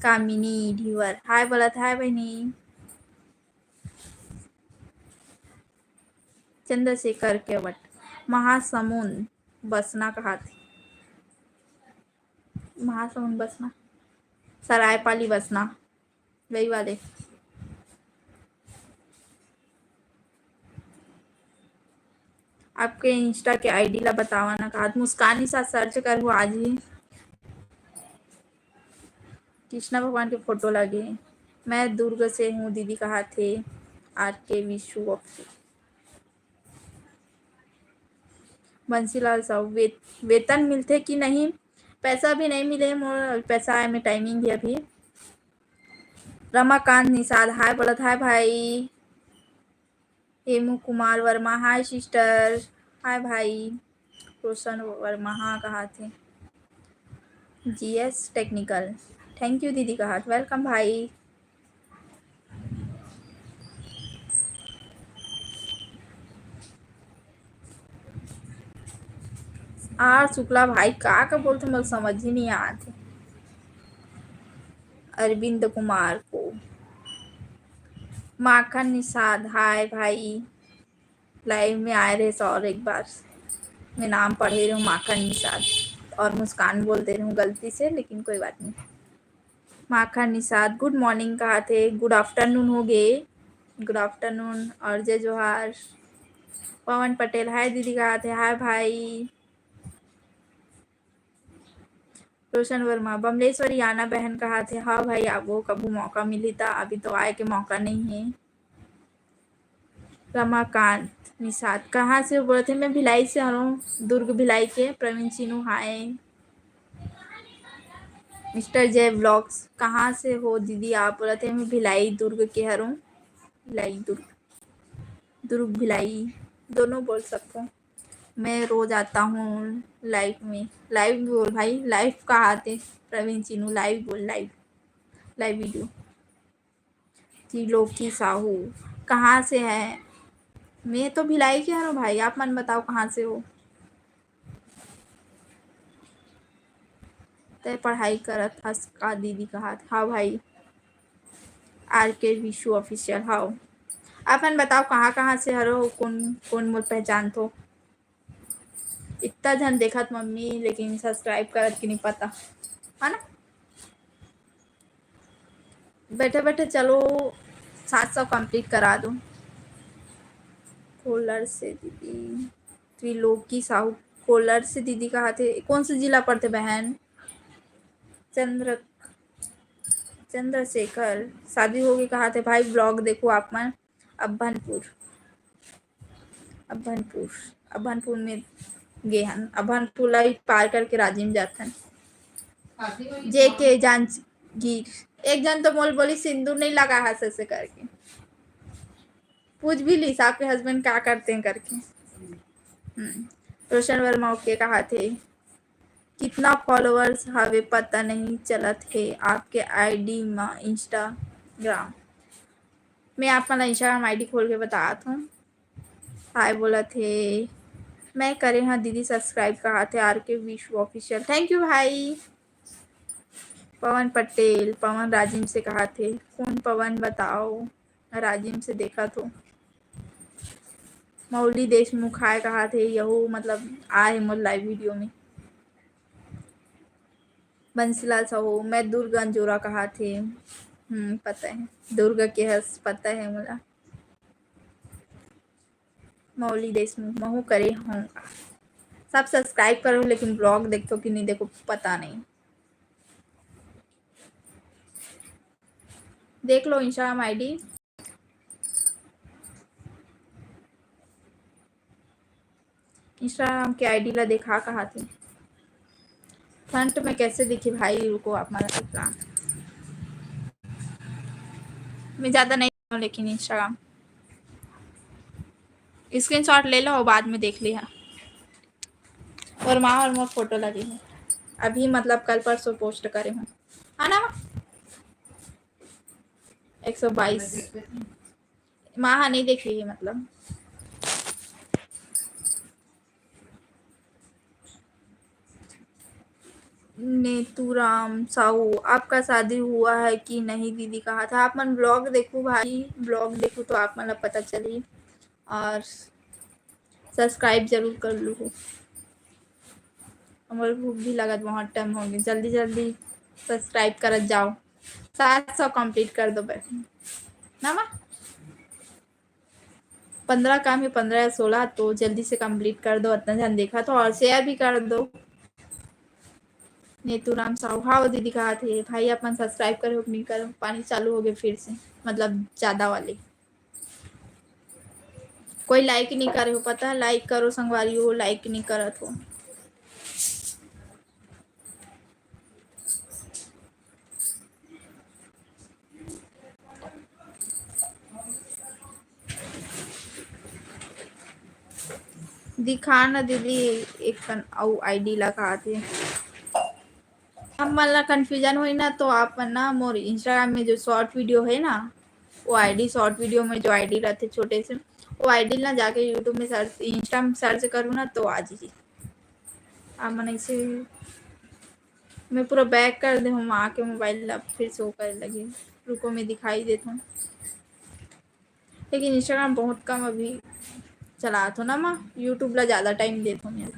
कामिनी ढीवर, हाय बोलत, हाय बहिनी। चंद्रशेखर केवट, महासमुंद बसना कहत हे। महासमुंद बसना, सरायपाली बसना, वही वाले। आपके Insta के ID ला बतावा ना, कहा मुस्कान निषाद search करहू आज ही। कृष्णा भगवान के फोटो लगे। मैं दुर्ग से हूँ दीदी, कहत हे आर के विशु। बंसीलाल साहू, वे-, वेतन मिलथे कि नहीं? पैसा अभी नहीं मिले मोर, पैसा आए में टाइमिंग हे अभी। रमाकांत निषाद, हाय बोलत, हाय भाई। हेमू कुमार वर्मा, हाय सिस्टर, हाय भाई। रोशन वर्मा, हाँ, कहा थे। जीएस टेक्निकल, thank you दीदी, कहा थे। वेलकम भाई। आर शुक्ला भाई, का का बोलथे, मोला समझ ही नहीं आत हे। अरविंद कुमार को, माखन निषाद, हाय भाई, live में आए रहे और एक बार मैं नाम पढ़े रहूँ माखन निषाद और मुस्कान बोल दे रहूँ गलती से, लेकिन कोई बात नहीं। माखन निषाद good morning कहा थे, good afternoon हो गए, good afternoon और जय जोहार। पवन पटेल हाय दीदी कहा थे, हाय भाई। रोशन वर्मा, बमलेश्वरी आना बहन कहा थे, हाँ भाई आबो, कभू मौका मिली ता, अभी तो आए के मौका नहीं है। रमाकांत निषाद, कहाँ से हो? बोलत हे, मैं भिलाई से हूँ, दुर्ग भिलाई के। प्रवीण चिनू, हाय। मिस्टर जय व्लॉग्स, कहाँ से हो दीदी आप? बोलत हे, मैं भिलाई दुर्ग के हूँ। भिलाई दुर्ग, दुर्ग भिलाई दोनों बोल सकते हो। मैं रोज आता हूँ लाइव में। लाइव बोल भाई, लाइव कहा थे? प्रवीण चिनू, लाइव बोल, लाइव, लाइव वीडियो। त्रिलोकी साहू, कहाँ से है? मैं तो भिलाई के हूँ भाई, आप मन बताओ कहाँ से हो? तय पढ़ाई करत हस का दीदी कहा थे? हाँ भाई, आर के विशु ऑफिशियल। हाँ, आप मन बताओ कहाँ कहाँ से हरो, कौन कौन मोर पहचान थो? इतना झन देखत मम्मी, लेकिन सब्सक्राइब करत कि नहीं पता, है ना? बैठे बैठे चलो सात सौ कंप्लीट करा दो। कोलर से दीदी, त्रिलोकी साहू कोलर से दीदी कहा थे, कौन से जिला पड़थे बहन? चंद्र, चंद्रशेखर, शादी हो गई कहा थे भाई, ब्लॉग देखो आप मन। अभनपुर, अभनपुर, अभनपुर में गे हन। अभनपुर ला भी पार करके राजिम जाथन। जे के जांजगीर, एक जन तो मोल बोली सिंदूर नहीं लगा है ऐसे करके। पूछ भी लीस आपके हस्बैंड क्या करते हैं करके। हम्म, रोशन वर्मा ओके कहा थे, कितना फॉलोअर्स हवे पता नहीं चलत हे आपके आईडी मा इंस्टाग्राम। मैं आप मन ला इंस्टाग्राम आईडी खोल के बतात हूँ। हाय बोलत हे, मैं करे हाँ दीदी सब्सक्राइब कहा थे आर के विश्व ऑफिशियल। थैंक यू भाई। पवन पटेल, पवन राजिम से कहा थे, कौन पवन बताओ? राजिम से देखा थो। मौली देशमुख हाय कहा थे, यहू मतलब आए हे मोर लाइव वीडियो में। बंसीलाल साहू, मैं दुर्ग अंजोरा कहा थे। हम्म, पता है दुर्ग के हस, पता है मोला। मौली देशमुख, महू करे हूँ। सब सब्सक्राइब करो, लेकिन ब्लॉग देखो कि नहीं देखो, पता नहीं। देख लो इंस्टाग्राम आईडी। इंस्टाग्राम के आईडी ला देखा कहा थे। फ्रंट में कैसे दिखी भाई, रुको आप मन ला दिखा। मैं ज्यादा नहीं, लेकिन इंस्टाग्राम स्क्रीनशॉट ले लो और बाद में देख लिहा। और माँ और मोर फोटो लगे है अभी, मतलब कल परसों पोस्ट करे हूँ, है ना? एक सौ बाईस। माँ हा नहीं देख रही है, मतलब। नेतूराम साहू, आपका शादी हुआ है कि नहीं दीदी कहा था? आप मन ब्लॉग देखो भाई, ब्लॉग देखो तो आप मन ला पता चली। और सब्सक्राइब जरूर कर लो। हमारे भूख भी लगत, बहुत टाइम हो गया। जल्दी जल्दी सब्सक्राइब करत जाओ, सात सौ कंप्लीट कर दो बहन, ना माँ? पंद्रह काम है, पंद्रह या सोलह, तो जल्दी से कंप्लीट कर दो, इतना जन देखा तो, और शेयर भी कर दो। नेतूराम साहू, हाँ वो दीदी कहा थे भाई, अपन सब्सक्राइब करे हो कि नहीं करे हो? पानी चालू हो गए फिर से, मतलब ज्यादा वाले। कोई लाइक नहीं करे हो, पता है? लाइक करो संगवारी हो, लाइक नहीं करत हो। दिखा ना दीदी, एक कन अउ आईडी लगा दे। आप मन ला कन्फ्यूजन होई ना, तो आप मन ना मोर इंस्टाग्राम में जो शॉर्ट वीडियो है ना, वो आईडी, शॉर्ट वीडियो में जो आईडी रहते छोटे से, वो आईडी ना जाके यूट्यूब में सर्च, इंस्टा में सर्च करूँ ना, तो आ जाइए। आप मन ऐसे, मैं पूरा back कर दे हूँ, आके मोबाइल ला फिर शो करे लगे। रुको, मैं दिखाई देता हूँ। लेकिन Instagram बहुत कम अभी चलात हो ना मैं, YouTube ला ज़्यादा टाइम देत हो मैं।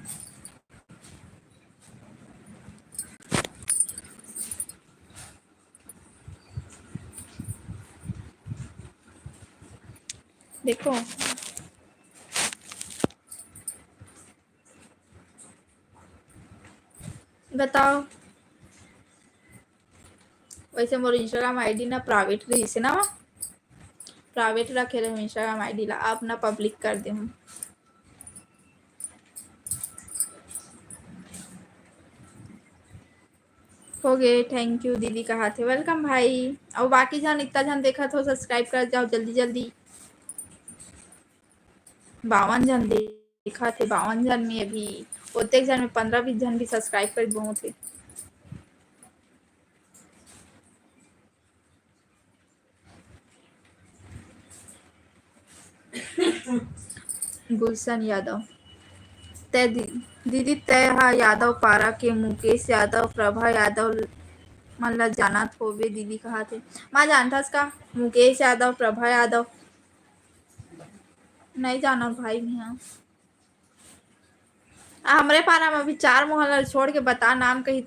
देखो, बताओ। वैसे मोर Instagram ID ना प्राइवेट रहिस हे ना, प्राइवेट रखे रहे Instagram ID ला, आप ना पब्लिक कर दे हूँ। हो गए, thank you दीदी कहा थे, welcome भाई। और बाकी झन इतना झन देखा तो सब्सक्राइब कर जाओ जल्दी जल्दी। बावन झन देखा थे, बावन झन में अभी ओतेक झन में पंद्रह बीस झन भी सब्सक्राइब कर बहुत है। गुलशन यादव, तै दी-, दीदी तै हा यादव पारा के मुकेश यादव, प्रभा यादव मन ला जानत होबे दीदी कहा थे। मैं जानथस का मुकेश यादव, प्रभा यादव? नहीं जानव भाई मैं। आ, हमरे पारा में अभी चार मोहल्ला छोड़ के बता नाम कही,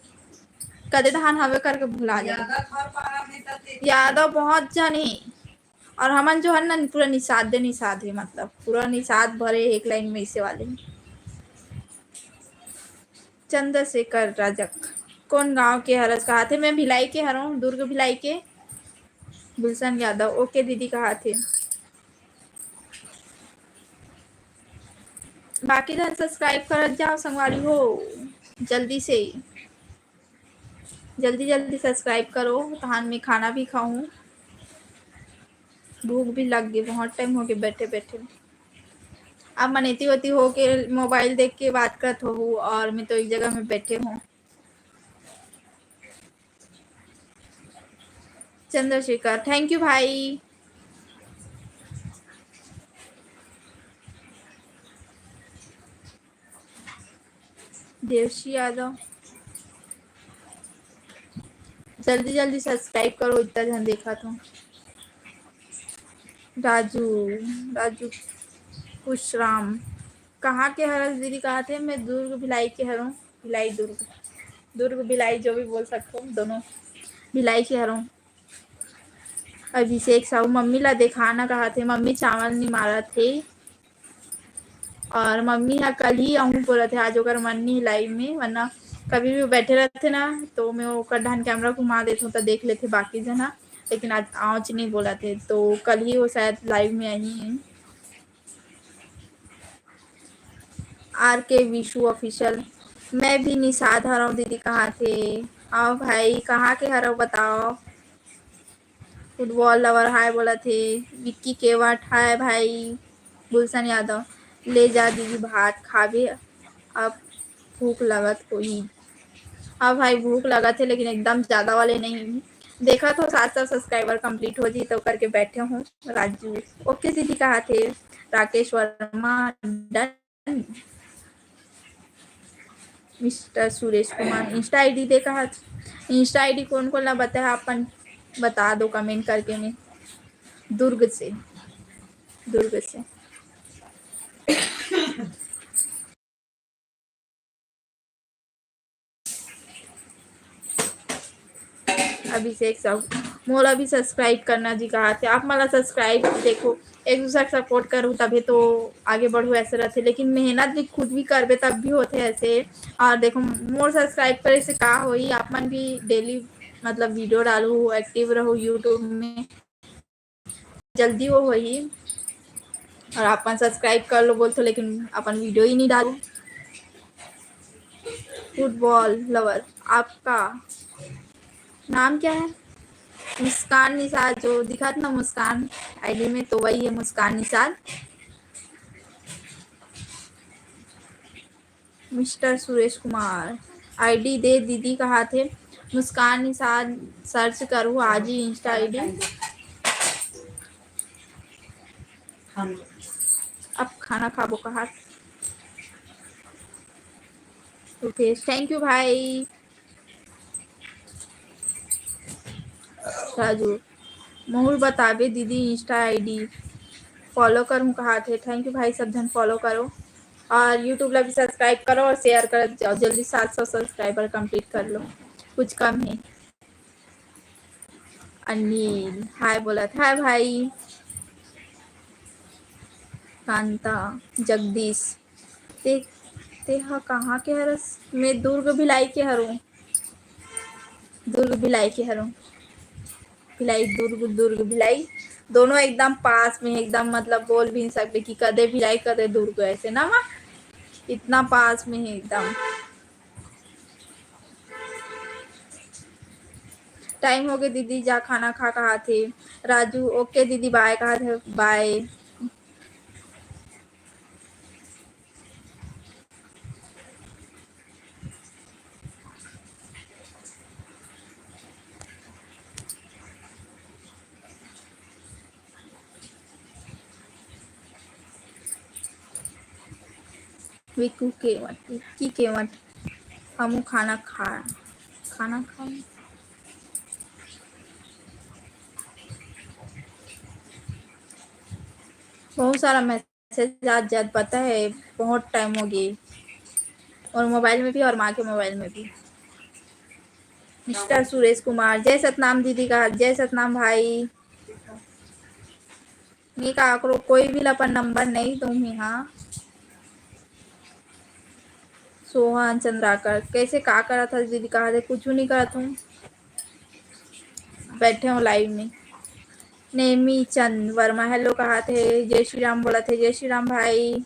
कदे धान हवे करके भुला जाए। यादव बहुत जानी। और हमन जो है ना पूरा निषादे निषाद है, मतलब पूरा निषाद भरे एक लाइन में इसे वाले। चंद्रशेखर राजक, कौन गांव के हरस कहा थे? मैं भिलाई के हरों, दुर्ग भिलाई के। गुलशन यादव, ओके दीदी कहा थे। बाकी झन सब्सक्राइब करत जाओ संगवारी हो, जल्दी से, जल्दी जल्दी सब्सक्राइब करो, तहान मैं खाना भी खाऊं, भूख भी लग गई, बहुत टाइम हो गया बैठे बैठे। अब मन एती ओती होके मोबाइल देख के बात करत हो और मैं तो एक जगह में बैठे हूँ। चंद्रशेखर, थैंक यू भाई। देवशी यादव, जल्दी जल्दी सब्सक्राइब करो, इतना झन देखा तो। राजू, राजू कुशराम, कहाँ के हरस दीदी? कहा थे, मैं दुर्ग भिलाई के हरों। भिलाई दुर्ग, दुर्ग भिलाई जो भी बोल सकते हो, दोनों भिलाई के हरों। अभिषेक साहू, मम्मी ला देखा ना कहा थे, मम्मी चावल नहीं मारा थे। और मम्मी हा कल ही आहूँ बोला थे, आज ओकर मन नहीं लाइव में, वरना कभी भी बैठे रहते ना तो मैं ओकर ढान कैमरा घुमा देता हूँ तो देख लेते बाकी जना, लेकिन आज आज नहीं बोला थे तो कल ही वो शायद लाइव में आई है। आर के विशु ऑफिशियल, मैं भी निषाद हरव दीदी, कहाँ थे? आओ भाई, कहाँ के हरव बताओ। फुटबॉल लवर हाय बोला थे। विक्की केवट हाय भाई। गुलशन यादव, ले जा दीदी भात खाबे, अब भूख लगत होही। हाँ भाई, भूख लगत है लेकिन एकदम ज्यादा वाले नहीं। देखा तो सात सौ सब्सक्राइबर कंप्लीट हो जी तो करके बैठे हूँ। राजू, ओके दीदी कहा थे। Rakesh Verma, done. Mister Suresh Kumar, Insta ID देखा है। इंस्टा आईडी कौन कौन ला बताया, अपन बता दो कमेंट करके। मैं दुर्ग से, दुर्ग से। अभिषेक साहू, मोला भी सब्सक्राइब करना जी कहा थे। आप मला सब्सक्राइब, देखो, एक दूसरा के सपोर्ट करूँ तभी तो आगे बढ़ू, ऐसे रहते। लेकिन मेहनत भी खुद भी करबे तब भी होते ऐसे। और देखो, मोर सब्सक्राइब करे से का होई, आप मन भी डेली मतलब वीडियो डालू, एक्टिव रहू यूट्यूब में, जल्दी वो होही। और आप मन सब्सक्राइब कर लो बोलते हो, लेकिन अपन वीडियो ही नहीं डालो। फुटबॉल लवर, आपका नाम क्या है? मुस्कान निषाद, जो दिखा था ना मुस्कान आईडी में, तो वही है मुस्कान निषाद। मिस्टर सुरेश कुमार, आईडी दे दीदी कहा थे। मुस्कान निषाद सर्च करू आज ही इंस्टा आईडी। अब खाना खाबो कहा। रुपेश, thank you भाई। राजू, महूँ ल बताबे दीदी, Insta ID follow करूँ कहाथे। Thank you भाई, सब झन follow करो और YouTube ला भी subscribe करो और share करत जाओ। जल्दी सात सौ subscriber complete कर लो, कुछ कम है। अनिल hi बोलत, hi भाई। कांता, जगदीश, ते, ते हा कहाँ के हरस? मैं दुर्ग भिलाई के हरँव। दुर्ग भिलाई के हरँव। भिलाई, दुर्ग, दुर्ग भिलाई दोनों एकदम पास में, एकदम मतलब बोल भी नहीं सकते कि कदे भिलाई कदे दुर्ग, ऐसे ना माँ, इतना पास में है एकदम। Time हो गए दीदी, जा खाना खा कहाथे। राजू, OK दीदी, bye कहाथे, bye। विक्कू केवट, विक्की केवट, हमू खाना खा, खाना खाए। बहुत सारा message आज जात, पता है, बहुत time हो गई। और mobile में भी और माँ के mobile में भी। Mister सुरेश कुमार, जय सतनाम दीदी का, जय सतनाम भाई। मैं काकरो कोई भी ला अपन number नहीं दूँ ही, हाँ। सोहन चंद्राकर, कैसे का करत हस दीदी? कहा दे, कुछ नहीं करत हूँ, बैठे हूँ live में। नेमी चंद वर्मा hello कहाथे, जय श्री राम बोलथे, जय श्री राम भाई।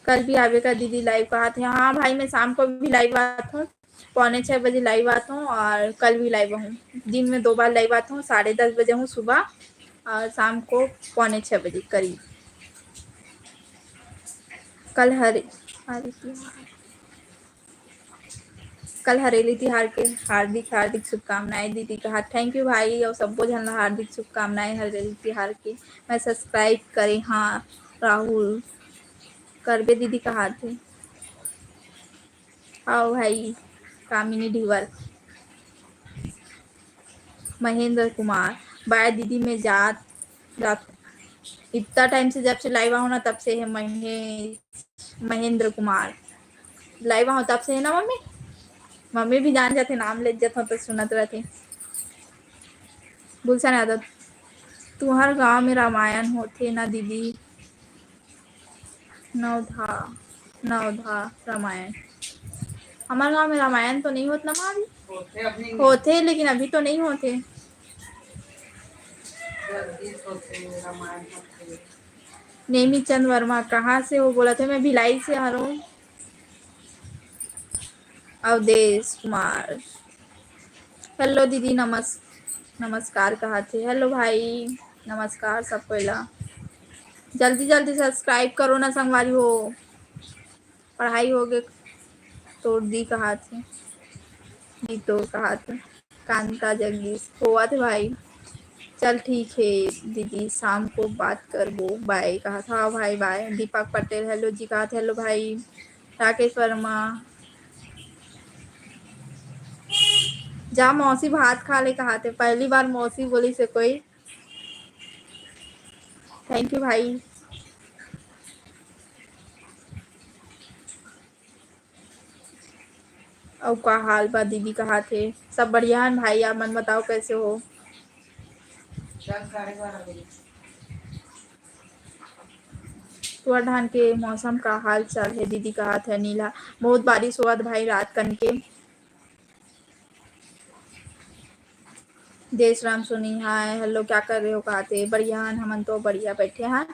कल भी आबे का दीदी live कहाथे? हाँ भाई, मैं शाम को भी live आत हूँ, पौने छः बजे live आत हूँ और कल भी live हूँ। दिन में दो बार live आत हूँ, साढ़े दस बजे हूँ सुबह और शाम को पौने छः बजे करीब। कल हरे, हरे तिहार, कल हरेली तिहार के हार्दिक, हार्दिक शुभकामनाएं दीदी कहा। Thank you भाई, और सब्बो झन ला हार्दिक शुभकामनाएं हरेली तिहार के। मैं subscribe करे हाँ राहुल, करबे दीदी कहाथे। आओ भाई, कामिनी ढिवर, महेंद्र कुमार, bye दीदी, मैं जात, जात। इतना time से, जब से live आऊँ ना, तब से है महेश, महेंद्र कुमार। Live आऊँ तब से है ना मम्मी? मम्मी भी जान जाथे, नाम ले जाथे तो सुनत रहथे। गुलशन यादव, तुम्हार गांव में रामायण होथे ना दीदी? नवधा, नवधा रामायण। हमार गांव में रामायण तो नहीं होत ना माँ अभी? होथे, अभी नहीं। होथे, लेकिन अभी तो नहीं होथे। जगदीश होथे, रामायण होथे। नेमी चंद वर्मा, कहाँ से हो? बोलथे, मैं भिलाई से हरँव। अवधेश कुमार, hello दीदी, नमस-, नमस्कार कहाथे। Hello भाई, नमस्कार सब कोई ला। जल्दी जल्दी subscribe करो ना संगवारी हो, पढ़ाई हो गे तोर दी कहाथे, दी तोर कहाथे। कांता जगदीश, होवत हे भाई। चल ठीक है दीदी, शाम को बात करबो, bye कहाथे। हाँ भाई, bye। दीपक पटेल, hello जी कहाथे, hello भाई। राकेश वर्मा, जा मौसी भात खा ले कहाथे, पहली बार मौसी बोलिस हे कोई। Thank you भाई। अउ का हाल बा दीदी कहाथे? सब बढ़िया हन भाई, आप मन बताओ कैसे हो? तुंहर धान के मौसम का हाल चाल हे दीदी कहाथे अनिल हा? बहुत बारिश होवत भाई रात कन के। देश राम सोनी, hi, hello, क्या कर रहे हो, कहाथे? बढ़िया हन, हमन तो बढ़िया बैठे हन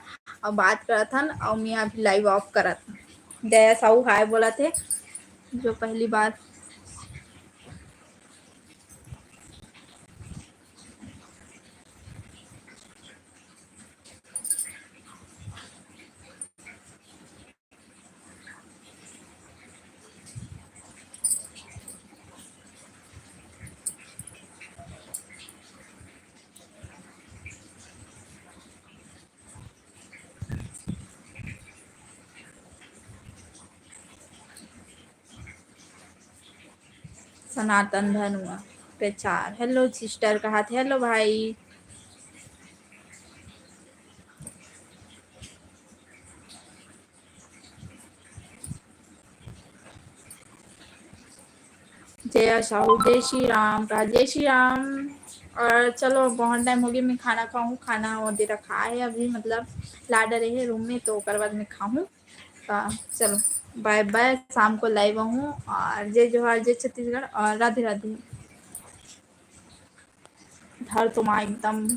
अउ बात करत हन अउ मैं अभी live off करत हन। जया साहू hi बोलथे, जो पहली बार। सनातन धनुआ प्रचार। Hello sister, कहा थे hello भाई। जया साहू, जय श्री राम, कहा जय श्री राम। और चलो, बहुत टाइम होगे, मैं खाना खाहूँ, खाना वो दे रखा है अभी, मतलब ला डरे है रूम में, तो ओकर बाद मैं खाहूँ। तो चलो, बाय बाय, शाम को लाइव आहूँ। और जय जोहार, जय छत्तीसगढ़ और राधे राधे। धर तो माँ एकदम